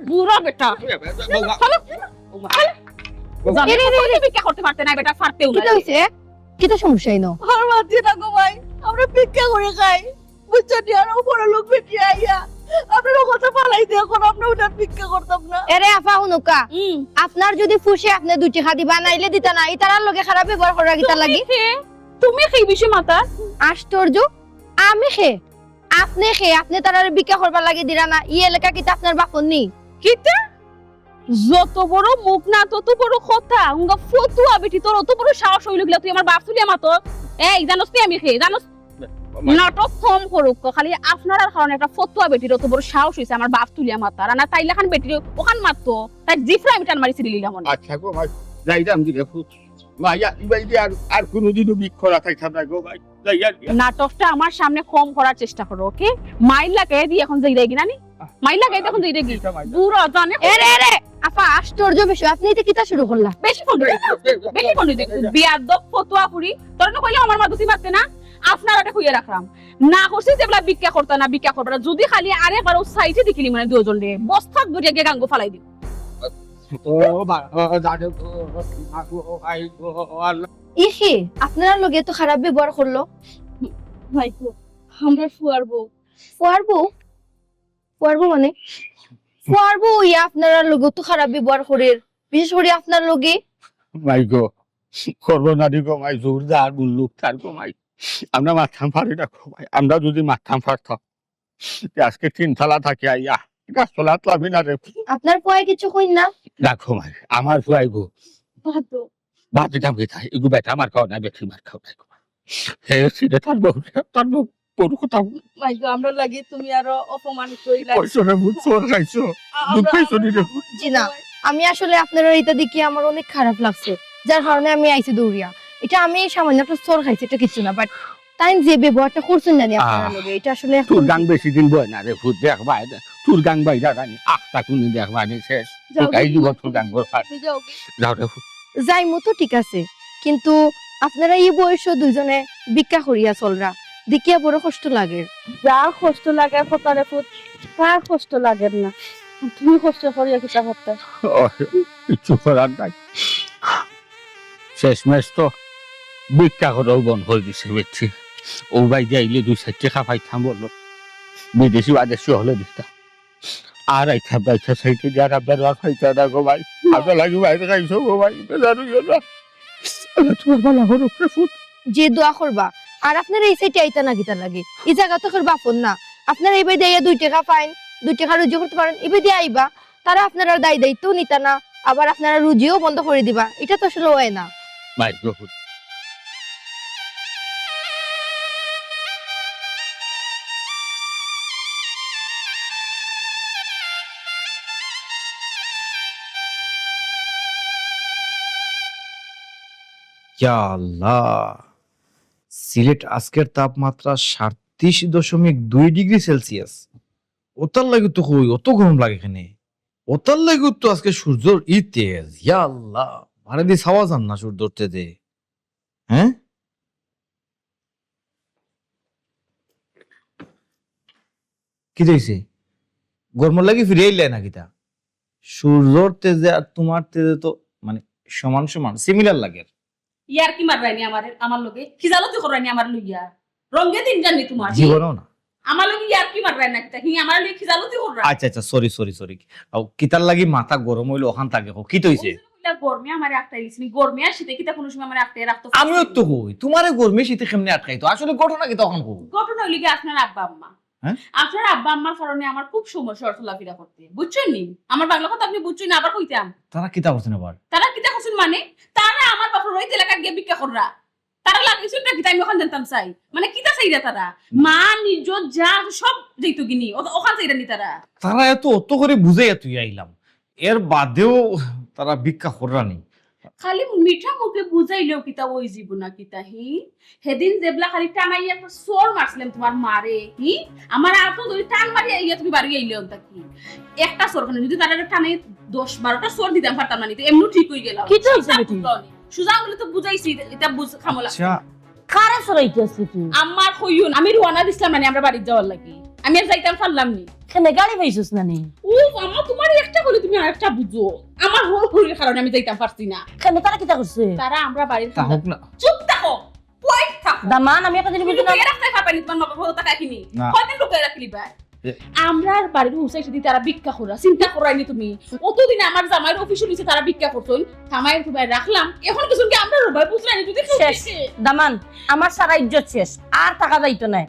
বুড়া বেটা। চলো, চলো। এরে, এরে, এরে। ভিক্ষা করতে পারতে না বেটা, পারতেও না। কিতা হইছে? কিতা সমস্যা ইনো? আর মাতি না গো ভাই, আমরা ভিক্ষা করে খাই। বুঝছো নি? আর ও বড় লোক বেটি আইয়া আপনার কথা ফালাই দিয়ে এখন আমরা উনার ভিক্ষা করতাম না। এরে আফা, হুনুক্কা। হুম। আপনার যদি ফুসে আপনে দুই টেকা দিবা, নাইলে দিতা না। ইতারার লগে খারাপ ব্যবহার করা কিতা লাগি? তুমি কে? তুমি কে বিষয়ে মাতার? আশ্চর্য, আমি কে? আপনে কে? আপনে তারারে ভিক্ষা করবার লাগি দিরা না? ই এলাকা কিতা আপনার বাপর নি? কিতা? যত বড় মুখ না, তত বড় কথা। উঙ্গা ফতুয়া বেটি, তোর অত বড় সাহস অইলো কিলা, তুই আমার বাপ তুলিয়া মাতর? এই, জানোস নি আমি কে? জানোস? নাটক কম করুক, খালি আপনারার কারণে একটা ফতুয়া বেটির অত বড় সাহস অইছে আমার বাপ তুলিয়া মাতার। আর না তাইলে খান বেটির অখান মাততো, তাই জিফরা আমি টান মারি ছিঁড়ি লিলাম অনে। আচ্ছা গো ভাই, যাইরাম দিলে ফুত। ভাই, আর, ভাই, আর, আর কোনোদিনও বিক করা থাকতাম না গো ভাই। যাই আর কি। নাটকটা আমার সামনে কম করার চেষ্টা করো, ওকে? মাইর লাগাই দি এখন যাইরাগি নানি? মাইর লাগাই দি এখন যাইরাগি? এটা মাইর। বুড়া জানে। এরে, এরে, আফা, আশ্চর্য বিষয়, আপনে ইটা কিতা শুরু করলা? বেশি ফোন দিও, বেশি ফোন দিও। বিয়াদব ফতুয়া ফুরি, তোর না কইলাম আমার মা দুতি মারতে না, আপনার ওটা কইয়া রাখলাম। না করছি যে বলা ভিক্ষা করতা না, ভিক্ষা করবা না। যদি খালি আরেকবার ও সাইডে দেখিলি মানে দুইজন রে, বস্তাত ভরিয়া গিয়া গাঙ্গো ফালাই দিও। ও বা-, ও জানে গো, মা গো, আই গো, আল্লাহ। ইহে, আপনার লগে তো খারাপ ব্যবহার করলো। ভাই গো, আমরা ফুয়ার বউ। ফুয়ার বউ? ফুয়ার বউ মানে? ফুয়ার বউ ইয়া আপনার লগে তো খারাপ ব্যবহার করের, বিশেষ করে আপনার লগে। মাই গো, করবো না রে গো মাই, জোর দার মুল্লুক তার গো মাই। আমরা মাততাম পারি না গো মাই, আমরা যদি মাততাম পারতাম, তে আজকে তিন তালা থাকি আইয়া গাছ তলাত লামি না রে। আপনার ফুয়ায় কিছু কইন না? রাখো মাই, আমার ফুয়াই গো। বাদ দাও। বাদ দিতাম কি তাই? এগু বেটা আমার খাও না, বেটি মার খাও না গো। হে সিধে তার বউ, তার বউ, বড় কথা। মাই গো, আমরা লাগি তুমি আরো অপমানিত হইলা। কইছো রে, বুঝছো, খাইছো। আ-, দুঃখ আমরা, পাইছো নি রে? জি না, আমি আসলে আপনার এটা দেখি আমার অনেক খারাপ লাগছে, যার কারণে আমি আইছি দৌড়িয়া। এটা আমি সামান্য একটা চড় খাইছি, এটা কিচ্ছু না, but তাই যে ব্যবহারটা করছেন জানি আপনার আহ, লগে, এটা আসলে এখন তোর গাং বেশি দিন বয় না রে, ফুত দেখ ভাই, তোর গাং ভাই দাঁড়ানি, আখটা কোনদিন দেখ ভাই শেষ। যাও, তোর গাই দিব তোর গাং বল। তুমি যাও। যাও রে ফুত। যাইমু তো ঠিক আছে, কিন্তু আপনারা এই বয়সও দুইজনে ভিক্ষা করিয়া চলরা, দেখিয়া বড় কষ্ট লাগে। যার কষ্ট লাগে, কপালে ফুত, কার কষ্ট লাগে না? তুমি কষ্ট করিয়া কিতা করতে? ও, কিচ্ছু করার নাই। শেষমেশ তো ভিক্ষা করাও বন্ধ করে দিছে, বুঝছি। ও ভাই যাইলে দুই চাইর টেকা পাইতাম বললো, বিদেশি বাদেশি হলে দিতাম। আর আইতাম না, আইতাম চাইতে যে আর আপনার আর পাইতাম না গো ভাই। আমরা লাগি বাইরে খাইছো গো ভাই, বেজার হইও না। আল্লাহ তোমার ভালো করুক রে ফুত। যে দোয়া করবা, আর আপনারা এই সাইডে আইতা না কিতা লাগে? এই জায়গা তো কেউর বাপর না। আপনারা এই বাড়ি দিয়া দুই টেকা পাইন, দুই টেকা রুজি করতে পারেন, এই বাড়ি দিয়া আইবা। তারা আপনারা দায় দায়িত্বও নিতা না, আবার আপনারা রুজিও বন্ধ করে দিবা। এটা তো আসলে হয় না। মাইর গো ফুত। ইয়া আল্লাহ, সিলেট আজকের তাপমাত্রা সাতত্রিশ দশমিক দুই ডিগ্রি সেলসিয়াস। ওটার লাগি তো কই, অত গরম লাগে কেনে? ওটার লাগি তো আজকে সূর্যর ই তেজ। ইয়া আল্লাহ, মারে দি চাওয়া যার না সূর্যর তেজে। হ্যাঁ? কিতা অইছে? গরমর লাগি ফিরি আইলে না কিতা? সূর্যর তেজে আর তোমার তেজে তো মানে সমান সমান, similar লাগে। ইয়ার কি মাররায়নি আমারে, আমার লগে? খিজালতি কররায়নি আমার লইয়া? রঙে দিন জানি তোমার। জীবনেও না। আমার লগে ইয়ার কি মাররায় না কিতা? হি, আমার লগে খিজালতি কররা। আচ্ছা, আচ্ছা, sorry, sorry, sorry। আও, কিতার লাগি মাথা গরম অইলো, ওখান থাকে কও, কিতা অইছে? ওই যে কইলা গরমে আমারে আটকাই দিছনি, গরমে আর শীতে কিতা কোনো সময় আমারে আটকাই রাখতো পারছে? আমিও তো কই, তোমারে গরমে শীতে কেমনে আটকাইতো? আসলে ঘটনা কিতা ওখান কও? ঘটনা অইলো কি আপনার আব্বা আম্মা। আপনার আব্বা আম্মার কারণে আমার খুব সমস্যা অয় চলাফিরা করতে, বুঝছইন নি? আমার বাংলা কথা আপনে বুঝছইন না, আবার কইতাম। তারা কিতা করছইন আবার? তারা কিতা করছইন মানে? তারা আমার বাপর বাড়িত এলাকাত গিয়া ভিক্ষা কররা। তারা লাগাইছইন না কিতা, আমি অখান জানতাম চাই। মানে কিতা চাইরা তারা? মার ইজ্জত যা আছে সব যাইতো গি নি, অ-, অখান চাইরা নি তারা। তারা এত অত করি বুঝাইয়া থুইয়া আইলাম, এর বাদেও তারা ভিক্ষা কররা নি। খালি মিঠা মুখে বুঝাইলেও কিতা অইযিবো না কিতা, হি? হেদিন যেবলা খালি টানাইয়া একটা চড় মারছিলাম তুমার মারে, হি? আমার আতো ধরি টান মারিয়া আইয়া তুমি বাড়ি আইলে অন্তা কি? একটা চড় খানে যদি তারা টানাইয়া দশ বারোটা চড় দিতাম পারতাম না নি, তো এমনেউ ঠিক অইগেলা। কিতা অইছে বেটি? সুজা আঙ্গুলে তো বুঝাইছি, ইতা বুঝ খামলা। আচ্ছা। কারে চড়াইতে আছলি তুই? আমার কইও না, আমি রওয়ানা দিছলাম মানে আমরা বাড়িত যাওয়ার লাগি। আমি আর যাইতাম পারলাম নি। কেনে গাড়ি পাইছস না নি? উফ, আমার তুমার একটা কইলে তুমি আরেকটা বুঝো। আমার হড় হড়ির কারণে আমি যাইতাম পারছি না। কেনে তারা কিতা করছে? তারা আমরা বাড়ির তা হোক না। চুপ থাকো। কই থাকো? দামান, আমি একটা জিনিস তুমি বুঝি না। লুকাইয়া রাখতে পারবা নি তুমার মা বাপর কথা কাহিনী। না। কয়দিন লুকাইয়া রাখলি বা? এ- আমরার বাড়ির উসাই সাথে তারা ভিক্ষা কররা, চিন্তা কররায় নি তুমি। অতদিনে আমার জামাইর অফিসর নিচে তারা ভিক্ষা করছইন, থামাই তুমাই রাখলাম। অখন কিছু কি আমরা রবাই বুঝরায় নি যদি কেউ শেষ। দেখে? দামান, আমার সারা ইজ্জত শেষ, আর থাকা যাইতো নায়।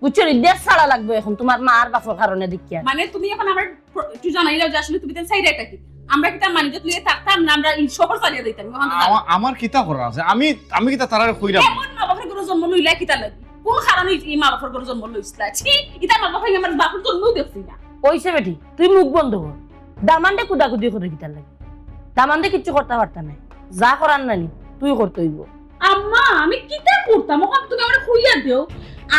বুঝছো নি? দেশ ছাড়া লাগবো অখন তুমার মা আর বাপর কারণে দেখিয়া। মানে তুমি অখন আমার প্র-, একটু জানাইলাও যে আসলে তুমি তাইন চাইরায় টা কি? আমরা কিতা মানিজ্জত লইয়া থাকতাম না, আমরা ই শহর ছাড়িয়া যাইতাম? অখন তো আমা-, আমার কিতা করার আছে? আমি, আমি কিতা তারারে কইরাম? এমন মা বাপর ঘরো জন্ম লইলা কিতা লাগি? কোন কারণে ই মা বাপর ঘরো জন্ম লইছলা? ছি, ইতা মা বাপর, আমার বাপর জন্মও দেখছি না। অইছে বেটি, তুই মুখ বন্ধ কর। দামান্দে কুদাকুদি করে কিতার লাগি? দামান্দে কিচ্ছু করতা পারতা নায়, যা করার নানি তুই করতে অইবো। আম্মা, আমি কিতা করতাম? অখান তুমি আমারে কইয়া দেও।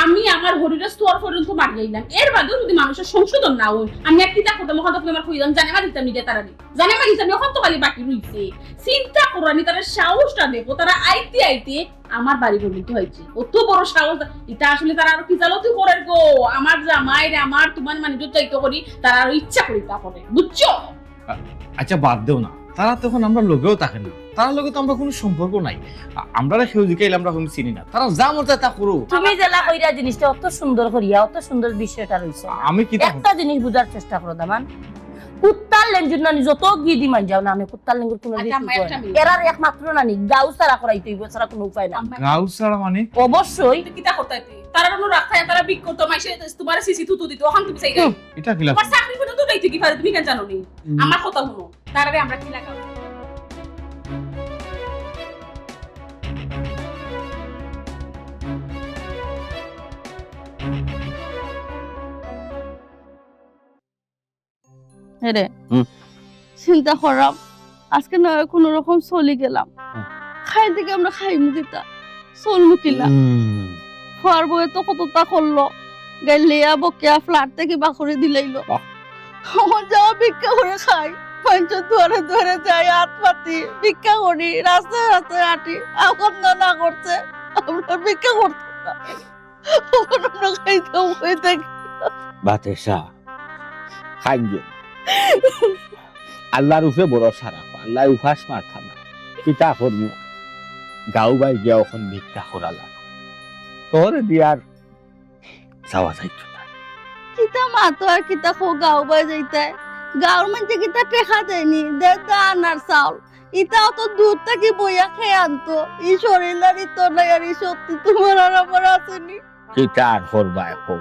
আমি আমার হড়িরে স্তর পর্যন্ত মারিয়া আইলাম, এর বাদেও যদি মানুষের সংশোধন না অয়, আমি আর কিতা করতাম? অখান তুমি আমারে কইয়া দেও, জানে মারি দিতাম নি গিয়া তারারে। জানে মারি দিতাম নি, অখন তো খালি বাকি রইছে। চিন্তা করো নি, তারা সাহসটা দেখো, তারা আইতে আইতে আমার বাড়ি পর্যন্ত আইছে। অত বড় সাহস, ইতা আসলে তারা আরো কিতা জালতি করের গো। আমার জামাইরে, আমার তুমার মানিজ্জত যাইতো করি, তারা আরো ইচ্ছা করি তা করে, বুঝছো? আ-, আচ্ছা, বাদ দেও না, তারা তো অখন আমরার লগেও থাকে না, তারার লগে তো আমরার কুনু সম্পর্ক নাই। আ-, আমরারে কেউ জিকাইলে আমরা কুনু চিনি না, তারা যা মন চায় তা করুক। তুমি যেলা কইরা জিনিসটা অত সুন্দর করিয়া, অত সুন্দর বিষয়টা রইছে। আমি কিতা একটা জিনিস বুঝার চেষ্টা করো দামান, কুত্তার লেঞ্জুর নানি যত গিদি মান যাও না, আমি কুত্তার লেঞ্জুর কুনু আচ্ছা, আম্মা, একটা মিনিট। এরার একমাত্র নানি গাউ ছাড়া করাইতে অইবো, ছাড়া কুনু উপায় নাই। আম্মা। গাউ ছাড়া মানে? অবশ্যই। তো কিতা করতায় তুই? তারা কোনো রাখতায়, তারা ভিক্ষা করতো, মাইনষে তুমারে সিসি থুতু দিতো, অখন তুমি চাইরায়। হুম। ইটা কিলা? তুমার চাকরি করতে তো যাইতে কি পারে, তুমি কেনে জানো নি? হুম। আমার কথা হুনো, তারারে আমরা কিলা খাবো? হেরে। হুম। চিন্তা করলাম, আজকে না হয় কোনো রকম চলি গেলাম। হুম। খাই থেকে আমরা খাইমু কিতা, চলমু কিলা? হুম। ফুয়ার বউয়ে তো কততা করলো, গাইলিয়া বকিয়া ফ্ল্যাট থাকি বার করি দিলাইলো। বাহ। অখন যাও ভিক্ষা করি খাই, মাইনষর দুয়ারে দুয়ারে যাই, আত পাতি, ভিক্ষা করি, রাস্তায় রাস্তায় আটি, অখন না না করছে, আমরা ভিক্ষা করতাম না। অখন আমরা খাইতাম কই থাকি? বাতেশা, খাইন যে। আল্লার উপরে ভরসা রাখো, আল্লায় উপাস মারতা না। কিতা করমু? গাউ বায় গিয়া অখন ভিক্ষা করা লাগে। তোরে দিয়া আর যাওয়া যাইতো না। কিতা মাতো আর কিতা কও গাউ বায় যাইতায়? গাউর মাইনষে কিতা টেকা দেয়নি, দে ধান আর চাউল। ইতাও তো দূর থাকি বইয়া খেয়ে আনতো। ই শরীর আর ইতো নাই আর ই শক্তি তুমার আর আমার আছে নি। কিতা আর করবায় কও?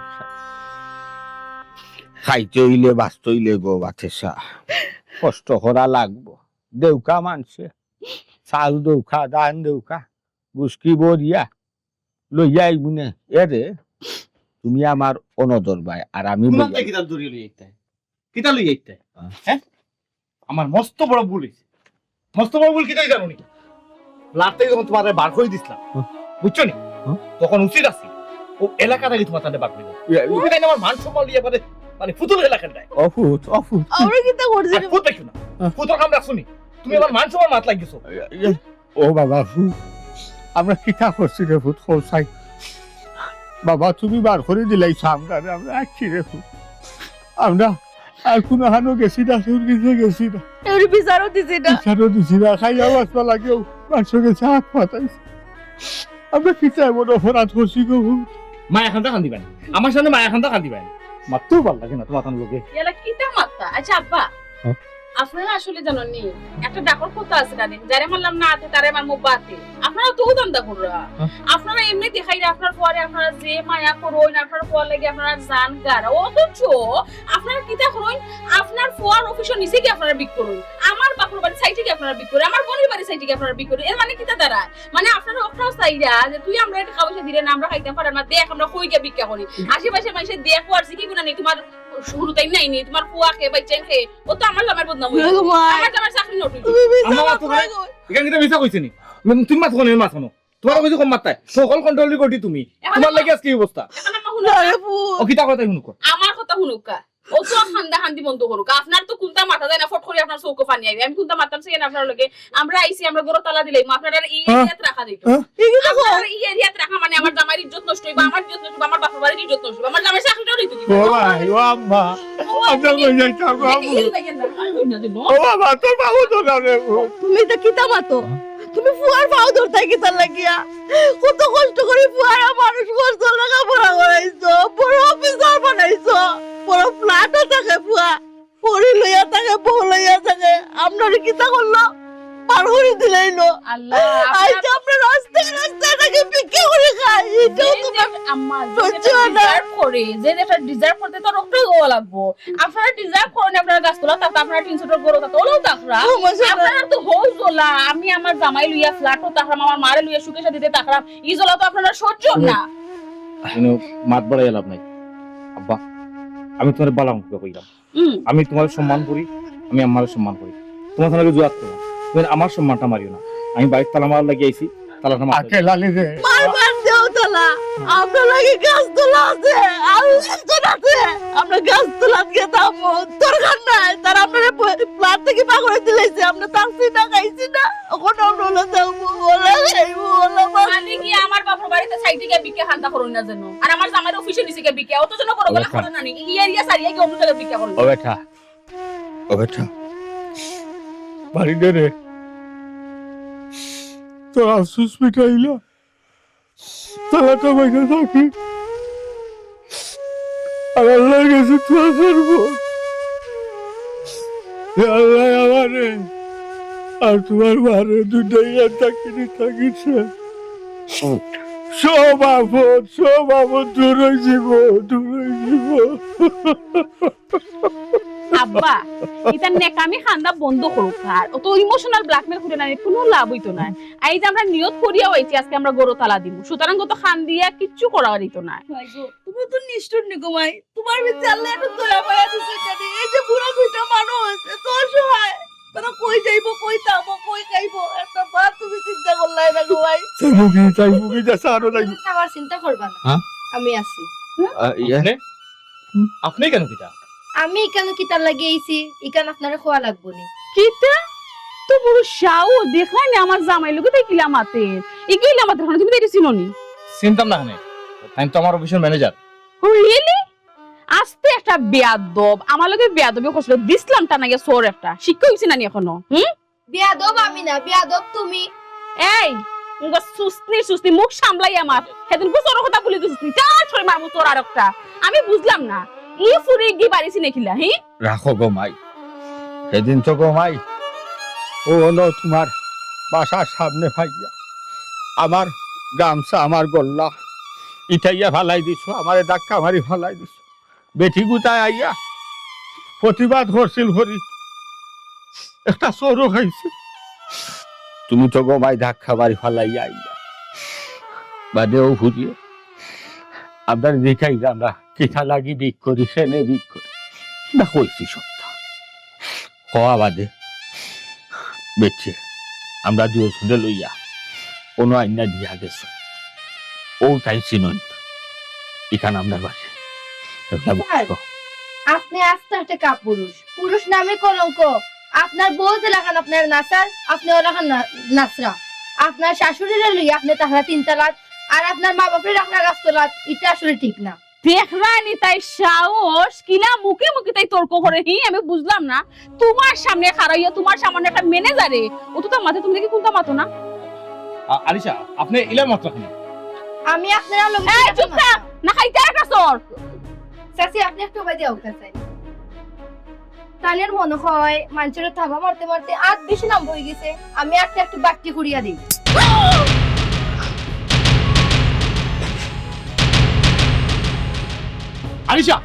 খাইতে অইলে বাঁচতে অইলে গো বাতেশা, কষ্ট করা লাগবো। দেউক্কা মানষে, চাউল দেউক্কা, ধান দেউক্কা, বুসকি বরিয়া লইয়া আইমুনে। এরে, তুমি আমার অনদর বায়, আর আমি কুনান লইয়া থাকি কিতা দূরে লইয়া আইতায়? কিতা লইয়া আইতায়? হ্যাঁ? হ্যাঁ? আমার মস্ত বড় ভুল অইছে। মস্ত বড় ভুল কিতা জানো নি? ফ্ল্যাট থাকি যখন তুমারে বার করি দিছলাম, হুম। বুঝছো নি? হুম। তখন উচিত আছিল অউ এলাকা থাকি তুমার তারে বার করি দেওয়া। ইয়া, ইয়া। তুমি তাইন আমার মান সম্মান লইয়া মানে, মানে ফুতুল খেলা খেলতায়। অ ফুত, অ ফুত। আমরা কিতা করছি আর রে? ফুত দেখো না। হ্যাঁ। ফুতর কাম রাখছো নি? তুমি আমার মান সম্মান মাত লাগিছো। ইয়া, ইয়া। ও বাবা, ফুত, আমরা কিতা করছি রে ফুত, কও চাই। বাবা, তুমি বার করি দিলাইছো আমরারে, আমরা আইছি রে ফুত। আমরা আর কুনু হানো গেছি না, চুর গেছে গেছি না। এর বিচারও দিছি না। বিচারও দিছি না, খাইয়া বাঁচবার লাগিও মানষর গেছে আত পাতাইছি। আমরা কিতা এমন অপরাধ করছি গো ফুত? মায়া খান্দা কান্দিবায় না। আমার সামনে মায়া খান্দা কান্দিবায় না। মাততেও ভালা লাগে না তুমার তান লগে। এলা কিতা মাততা? আচ্ছা আব্বা, হ্যাঁ? আপনারা আসলে জানইন নি, একটা ডাকর কথা আছে না নি, "যারে মারলাম না আতে, তারে মারমু বাতে।" আপনারা তো ধান্দা কররা। হ্যাঁ। আপনারা এমনে দেখাইরা আপনার ফুয়ারে আপনারা যে মায়া করইন, আপনার ফুয়ার লাগি আপনারা জান গারা। অথচ আপনারা কিতা করইন? আপনার ফুয়ার অফিসর নিচে গিয়া আপনারা ভিক করইন, আমার বাপর বাড়ির সাইডে গিয়া আপনারা ভিক করইন, আমার বইনর বাড়ির সাইডে গিয়া আপনারা ভিক করইন। এর মানে কিতা দাঁড়ায়? মানে আপনারা অটাও চাইরা যে তুই আমরারে টেকা পয়সা দিরে না, আমরা খাইতাম পাররাম না, দেখ আমরা কই গিয়া ভিক্ষা করি। আশেপাশে মাইনষে দেখবো আর জিকিবো না নি, তুমার হুরুতাইন নাই নি, তুমার ফুয়া কে, বাইচ্চাইন কে, অউ তো আমার জামাইর বদনাম অইবো। ওরে মা। আমার জামাইর চাকরি নষ্ট অইবো। তুমি মিছা আম্মা, মাত তোমার কইরা কই? এখানে কিন্তু মিছা কইছে নি? তুমি মাত কইনি, মাত কইনি। তুমার কইছি কম মাত তাই। সকল কন্ট্রোল করো তুমি। তুমার লাগি আজকে এই অবস্থা। আরে ফুত। ও কিতা কথা হুনুক? আমার কথা হুনুক্কা। অউ তো কান্দা কান্দি বন্ধ করুক। আপনার তো কুন্তা মাতা যায় না, ফট করি আপনার চউখো পানি আইবো। আমি কুন্তা মাততাম চাই না আপনার লগে। আমরা আইছি, আমরা ঘরো তালা দিলাইমু। আপনারারে ই হ্যাঁ? এরিয়াত রাখা যাইতো না। হ্যাঁ? আপনারারে ই এরিয়াত রাখা মানে আমার জামাইর ইজ্জত নষ্ট অইবো, আমার ইজ্জত নষ্ট অইবো, আমার বাপর বাড়ির ইজ্জত নষ্ট অইবো, আমার জামাইর চাকরিটাও যাইতো দিবো। ও ভাই, ও আম্মা, ও, আমরা কই যাইতাম, বাবু? এই, এই, এই, এই, এই, ও বাবা, তোর বাবু তো না রে, ও। তুমি ইতা কিতা মাতো? তুমি ফুয়ার পাও ধরতায় কিতার লাগিয়া? কত কষ্ট করি ফুয়ারে মানুষ করছো, লেখাপড়া করাইছো, বড় অফিসার বানাইছো, বড় ফ্ল্যাটও থাকে ফুয়া, পড়ি লইয়া থাকে, বউ লইয়া থাকে, আমরারে কিতা করলো? বার করি দিলাইলো। আল্লাহ, আইজ আমরা রাস্তায় রাস্তায় থাকি ভিক্ষা করি খাই, ইটাও যে, যে, আম্মা, যে সহ্য যেটা হয় না। Deserve করে, যে যেটা deserve করতে তার অটাই অওয়া লাগবো। আপনারা deserve করইন, আপনারা গাছতলা থাকতা, আপনারা টিন শুটর ঘরো থাকতা, অলাও থাকরা। সমস্যা নাই। আপনারা তো হউ জ্বলা, আমি আমার জামাই লইয়া ফ্ল্যাটও থাকরাম, আমার মারে লইয়া সুখে শান্তিতে থাকরাম, ই জ্বলা তো আপনারা সহ্য না। মাত বাড়াইয়া লাভ নাই। আব্বা, আমি তুমারে বালা মুখে কইলাম। হুম। আমি তুমারে সম্মান করি, আমি আম্মারে সম্মান করি। তুমার সঙ্গে জুয়াত করো। তুমি আমার সম্মানটা মারিও না। আমি বাড়িত তালা মারার লাগি আইছি, তালাটা মার। আকে লালি রে। মারবার দেও তালা। আমরা লাগি গাছতলা আছে, আরো একজন আছে। আমরা গাছতলাত গিয়া থাকমু। দরকার নাই, তারা আপনারে প-, ফ্ল্যাট থাকি বার করি দিলাইছে। আমরা থাকছি না, খাইছি না। অখন আমরা অলা থাকমু, অলা খাইমু, অলা বাঁচমু। মানে কি আমার বাপর বাড়িতে সাইডে গিয়া ভিক্ষা কান্দা করইন না যেন। আর আমার জামাইর অফিসর নিচে গিয়া ভিক্ষা, অত যেন বড় গলা অবস্থা। করইন না নি। ই এরিয়া ছাড়িয়া গিয়া অন্য জাগাত ভিক্ষা করইন। ও বেটা, ও বেটা, বাড়ি দে রে। তোর আফসোস মিটাইলা। তালাটা বাইরে থাকি। আর আল্লাহর কাছে দোয়া করবো। হে আল্লাহ, আমারে আর তুমার মারে দুনিয়াত থাকি নি থাকিছে। সব আপদ, সব আপদ দূর অই যিবো, দূর অই যিবো। আব্বা, ইতা নেকামি কান্দা বন্ধ করউক্কা। আর অত emotional blackmail করিয়া না, কুনু লাভ অইতো নায়। আর এই যে আমরা নিয়ত করিয়াউ আইছি, আজকে আমরা ঘরো তালা দিমু। সুতরাং অত কান্দিয়া কিচ্ছু করা অইতো নায়। মাই গো, তুমি তো নিষ্ঠুর নি গো মাই। তুমার ভিতরে আল্লায় একটু দয়া মায়া দিছে জানি। এই যে বুড়া দুইটা মানুষ, এত অসহায়। তারা কই যাইবো, কই থাকবো, কই খাইবো? একটা বার তুমি চিন্তা করলায় না গো মাই। যাইমু কি, যাইমু কি, যা সারো যাইমু। আমার চিন্তা করবা না। হ্যাঁ? আমি আছি। আ, ইয়া। আপনে? আপনে ইখানো কিতা? আমি ইখানো কিতার লাগি আইছি, ইখান আপনারে কওয়া লাগবো নি। কিতা? তো বড় সাহস, দেখলায় নি আমার জামাইর লগে তাই কিলা মাতে। ইগিলা মাতে, তুমি তাইরে চিনো নি? চিনতাম না কেনে? তাইন তো আমার অফিসর ম্যানেজার। Oh, really? আস্তে একটা বেয়াদব, আমার লগে বেয়াদবি করছিল, দিছলাম টানাইয়া চড় একটা। শিক্ষা অইছে না নি এখনো? হুম? বেয়াদব আমি না, বেয়াদব তুমি। এই, মুখো সুস্তি, সুস্তি, মুখ সামলাইয়া মাত। হেদিন গুছার কথা ভুলি গেছস নি? যা, ছয় মারমু তোর আরেকটা। আমি বুঝলাম না, ই ফুরি গি বাড়ি চিনে কিলা, হি? রাখো গো মাই, হেদিন তো গো মাই, ও অনো তুমার বাসার সামনে পাইয়া আমার গামছা, আমার গল্লা ইটাইয়া ফালাই দিছো, আমারে ধাক্কা মারি ফালাই দিছো। বেটি গুতায় আইয়া প্রতিবাদ করছিল করি একটা চড়ও খাইছে। তুমি তো গো মাই ধাক্কা মারি ফালাইয়া আইয়া। বাদে অউ ফুরিয়ে আমরারে জিকাইলা আমরা কিতা লাগি ভিক করি, কেনে ভিক করি। না কইছি সবটা। কওয়া বাদে বেটিয়ে আমরা দুইওজনরে লইয়া অনো আইনা দিয়া গেছে। অউ তাইন চিনইন। ইখান আমরার বাড়ি। স্যার, আপনে আস্তা একটা কাপুরুষ। পুরুষ নামে কলঙ্ক। আপনার বউ যেলাখান আপনারে নাচার, আপনে অলাখান না-, নাচরা। আপনার শাশুড়িরে লইয়া আপনে থাকরা তিনতলাত, আর আপনার মা বাপরে রাখরা গাছতলাত, ইটা আসলে ঠিক না। দেখরায়নি তাইর সাহস, কিলা মুখে মুখে তাই তর্ক করে, হি, আমি বুঝলাম না। তুমার সামনে খাড়াইয়া, তুমার সামনে একটা ম্যানেজারে, অতো তা মাতে, তুমি দেখি কুনতা মাতো না? আ-, আলিশা, আপনে ইলা মাতরা কেনে? আমি আপনার লগে এই, চুপ থাক, না খাইতে একটা চড়। চাচি, আপনে একটু বাইরে আউক্কা চাই। তানের মনে হয় মানষরে থাবা মারতে মারতে আত বেশি লাম্বা অইগেছে, আমি একটা একটু বাট্টি করিয়া দেই। আনিশা,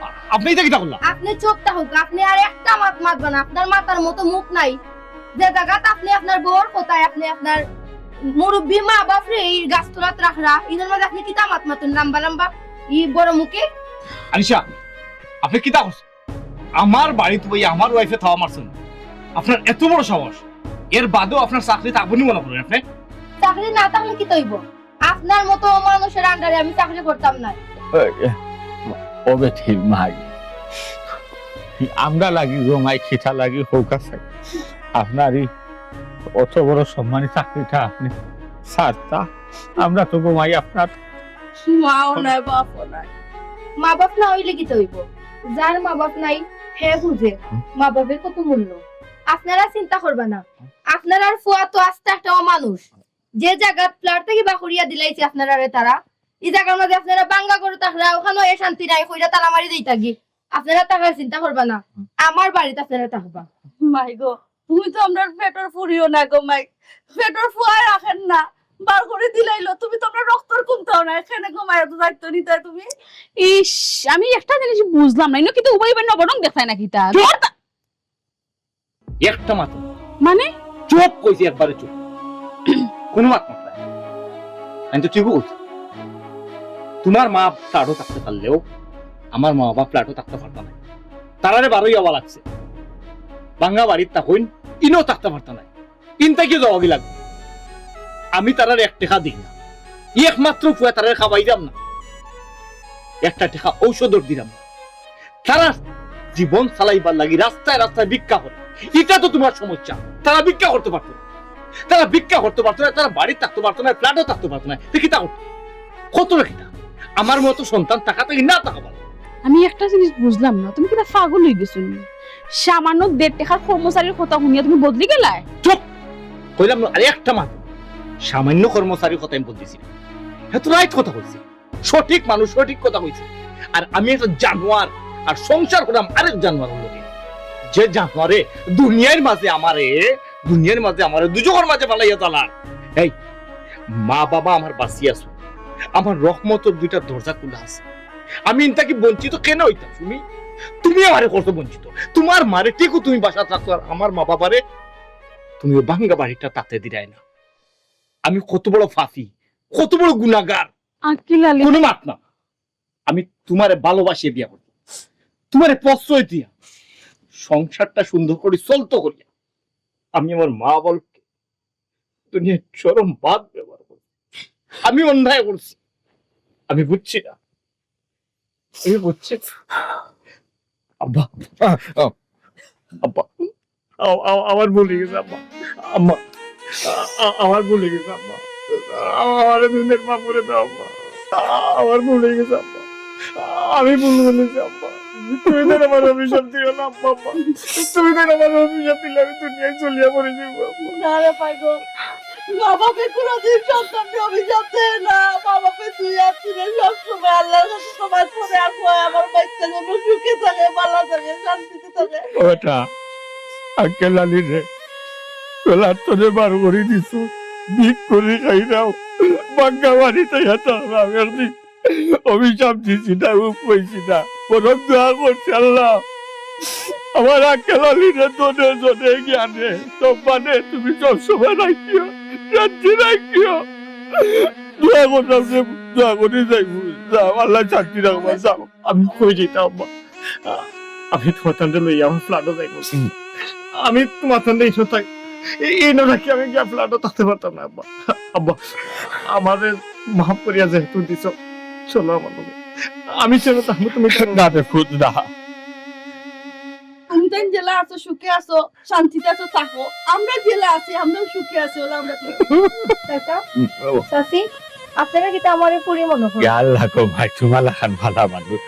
আ-, আপনে ইতা কিতা করলা? আপনে চুপ থাকউক্কা, আপনে আর একটা মাত মাতবা না, আপনার মাতার মতো মুখ নাই। যে জাগাত আপনে আপনার বউর কথায় আপনে আপনার মুরব্বি মা বাপরে ই গাছতলাত রাখরা, ইনর মাঝে আপনে কিতা মাত মাতইন লাম্বা লাম্বা, ই বড় মুখে? আনিশা, আপনে কিতা করছইন? আমার বাড়িত বইয়া আমার wife-এ থাবা মারছইন, আপনার এত বড় সাহস! এর বাদেও আপনার চাকরি থাকবো নি মনে করইন আপনে? চাকরি না থাকলে কিতা অইবো? আপনার মতো মানুষর under-এ আমি চাকরি করতাম নায়। ও বেটির মাই, আমরা লাগি গো মাই, কিতা লাগি কউক্কা চাই। আপনার ই অত বড় সম্মানী চাকরিটা আপনে ছাড়তা, আমরা তো গো মাই আপনার মাও নাই, বাপও নাই। মা বাপ না অইলে কিতা অইবো? যার মা বাপ নাই, হে বুঝে মা বাপর কত মূল্য। আপনারা চিন্তা করবা না, আপনারার ফুয়া তো আস্তা একটা অমানুষ। যে জাগাত flat থাকি বার করিয়া দিলাইছে আপনারারে তারা, ই জাগার মাঝে আপনারা ভাঙ্গা ঘরো থাকরা, অখানো এ শান্তি নাই, কইরা তালা মারি দেইতা গি। আপনারা থাকার চিন্তা করবা না, আমার বাড়িত আপনারা থাকবা। মাই গো, তুমি তো আমরার পেটর ফুড়িও না গো মাই, পেটর ফুয়ায় রাখেন না, বার করি দিলাইলো, তুমি তো আমরার রক্তর কুন্তাও নায়, কেনে গো মাই এত দায়িত্ব নিতায় তুমি? ইস, আমি একটা জিনিস বুঝলাম না, ইনো কিতা উবাই উবাই নবরং দেখতায় না কিতা? চুপ! একটা মাত। মানে? চুপ কইছি, একবারে চুপ। কুনু মাত মাততায় নায়। আমি তো ঠিকউ কইছি। তুমার মা flat-ও থাকতে পারলেও আমার মা বাবা flat-ও থাকতা পারতা নায়। তারারে বারই আওয়া লাগছে। ভাঙ্গা বাড়িত থাকইন, ইনো থাকতা পারতা নায়। ইন থাকি যাওয়া গি লাগবো। আমি তারারে এক টেকা দেই না। ই একমাত্র ফুয়া, তারারে খাবাইরাম না। একটা টেকা ঔষধর দিরাম না। তারা জীবন চালাইবার লাগি রাস্তায় রাস্তায় ভিক্ষা করে। ইটা তো তুমার সমস্যা। তারা ভিক্ষা করতে পারতো না। তারা ভিক্ষা করতে পারতো না, তারা বাড়িত থাকতে পারতো না, flat-ও থাকতে পারতো না। তে কিতা করতো? কত না কিতা? আমার মতো সন্তান থাকা থাকি না থাকা ভালা। আমি একটা জিনিস বুঝলাম না, তুমি কিতা পাগল অইগেছো নি? সামান্য দেড় টেকার কর্মচারীর কথা হুনিয়া তুমি বদলি গেলায়? চুপ! কইলাম না, আরে একটা মাত। সামান্য কর্মচারীর কথা আমি বদলিছি না। হে তো right কথা কইছে। সঠিক মানুষ সঠিক কথা কইছে। আর আমি একটা জানোয়ার, আর সংসার করাম আরেক জানোয়ারর লগে। যে জানোয়ারে দুনিয়ার মাঝে আমারে, দুনিয়ার মাঝে আমারে দুজখর মাঝে ফালাইয়া জ্বালার। এই, মা বাবা আমার বাঁচি আছো, আমার রহমতর দুইটা দরজা খুলা আছে। আমি ইন থাকি বঞ্চিত কেনে অইতাম? তুমি, তুমি আমারে করছো বঞ্চিত। তুমার মারে ঠিকউ তুমি বাসাত রাখছো, আর আমার মা বাবারে তুমি অউ ভাঙ্গা বাড়িটা থাকতে দিরায় না। আমি কত বড় পাপী, কত বড় গুনাগার। আক্কেল আলী। কুনু মাত না। আমি তুমারে ভালোবাসিয়া বিয়া করছি, তুমারে প্রশ্রয় দিয়া, সংসারটা সুন্দর করি চলতো করিয়া, আমি আমার মা বাবারে দুনিয়ার চরম বাদ ব্যবহার করছি। আমি অন্যায় করছি, আমি বুঝছি না, আমি বুঝছি না। আব্বা, আ, আ, আব্বা, আ-, আ-, আমার ভুল অইগেছে আব্বা। আম্মা, আ-, আ-, আমার ভুল অইগেছে আম্মা। আ-, আমারে দুনিয়ার মাফ করি দেও আম্মা। আ-, আমার ভুল অইগেছে আম্মা। আমি ভুল বলেছি আম্মা। তুমি তাইন আমারে অভিশাপ দিও না আম্মা, আম্মা। তুমি তাইন আমারে অভিশাপ দিলে আমি দুনিয়াত জ্বলিয়া মরি যাইমু আম্মা। না রে পাগল, মা বাপে কোনোদিন সন্তানরে অভিশাপ দেয় না। মা বাপে দুই আত তুলে সবসময় আল্লার কাছে ক্ষমা করে আর কয়, আমার বাচ্চা যেন সুখে থাকে, ভালা থাকে, শান্তিতে থাকে। ও বেটা, আক্কেল আলীরে flat থনে বার করি দিছো, ভিক করি খাইরাম, ভাঙ্গা বাড়িত আইয়া থাকরাম। একদিন অভিশাপ দিছি না, উপ কইছি না, বরং দোয়া করছি, আল্লা, আমার আক্কেল আলীরে ধনে জনে জ্ঞানে সম্মানে তুমি সবসময় রাখিও, শান্তি রাখিও। দোয়া করলাম যে দোয়া করি যাইমু। যাও, আল্লায় শান্তি রাখবা, যাও। আমি কই যাইতাম আম্মা? আ-, আমি তুমার তানরে লইয়া আমার flat-ও যাইমু। হুম। আমি তুমার তানরে ইনো থাক-, এই, ইনো রাখি আমি গিয়া flat-ও থাকতে পারতাম না আম্মা। আম্মা, আমারে মাফ করিয়া যেহেতু দিছো, চলো আমার লগে। আমি যেন থাকমু, তুমি চলো। না রে পুত, না। তুমি তাইন যেলা আছো, সুখে আছো, শান্তিতে আছো, থাকো। আমরা যেলা আছি, আমরাও সুখে আছি, অলা আমরা থাকি। চাচা, হুম, বাবা। চাচি, আপনারা কিতা আমারে ফুরি মনো করইন? ইয়া আল্লা গো মাই, তুমার লাখান ভালা মানুষ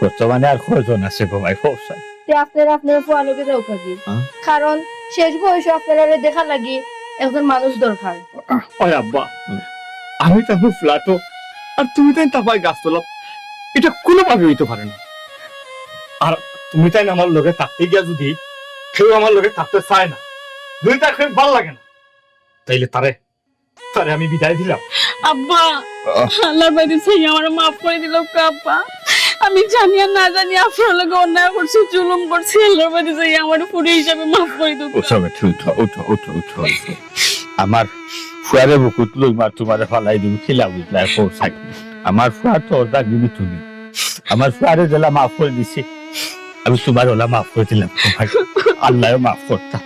বর্তমানে আর কয়জন আছে গো মাই, কও চাই? তে আপনারা আপনার ফুয়ার লগে যাউক্কা গি। হ্যাঁ? কারণ শেষ বয়সো আপনারারে দেখার লাগি একজন মানুষ দরকার। ওই আব্বা, হুম। আমি থাকমু flat-ও, আর তুমি তাইন থাকবায় গাছতলাত, ইটা কুনুভাবে অইতো পারে না। আর তুমি তাইন আমার লগে থাকতে গিয়া যদি কেউ আমার লগে থাকতে চায় না, যদি তার কেউ ভালা লাগে না, তাইলে তারে, তারে আমি বিদায় দিলাম। আব্বা, আহ। আল্লাহর বাড়ি চাই আমারে মাফ করি দিলাউক্কা আব্বা। আমি জানিয়া না জানিয়া আপনার লগে অন্যায় করছি, জুলুম করছি। আল্লাহর বাড়ি চাই আমারে পুরি হিসাবে মাফ করি দেউক্কা। উঠো, উঠো, উঠো, উঠো, উঠো, উঠো, উঠো। আমার ফুয়ারে বুকুত লইমু আর তুমারে ফালাই দিমু, কিলা বুঝলায় কও চাই। আমার ফুয়ার তো অর্ধা গিরি তুমি। আমার ফুয়ারে যেলা মাফ করি দিছি, আমি তুমারে অলা মাফ করি দিলাম। আল্লায়ও মাফ করতা।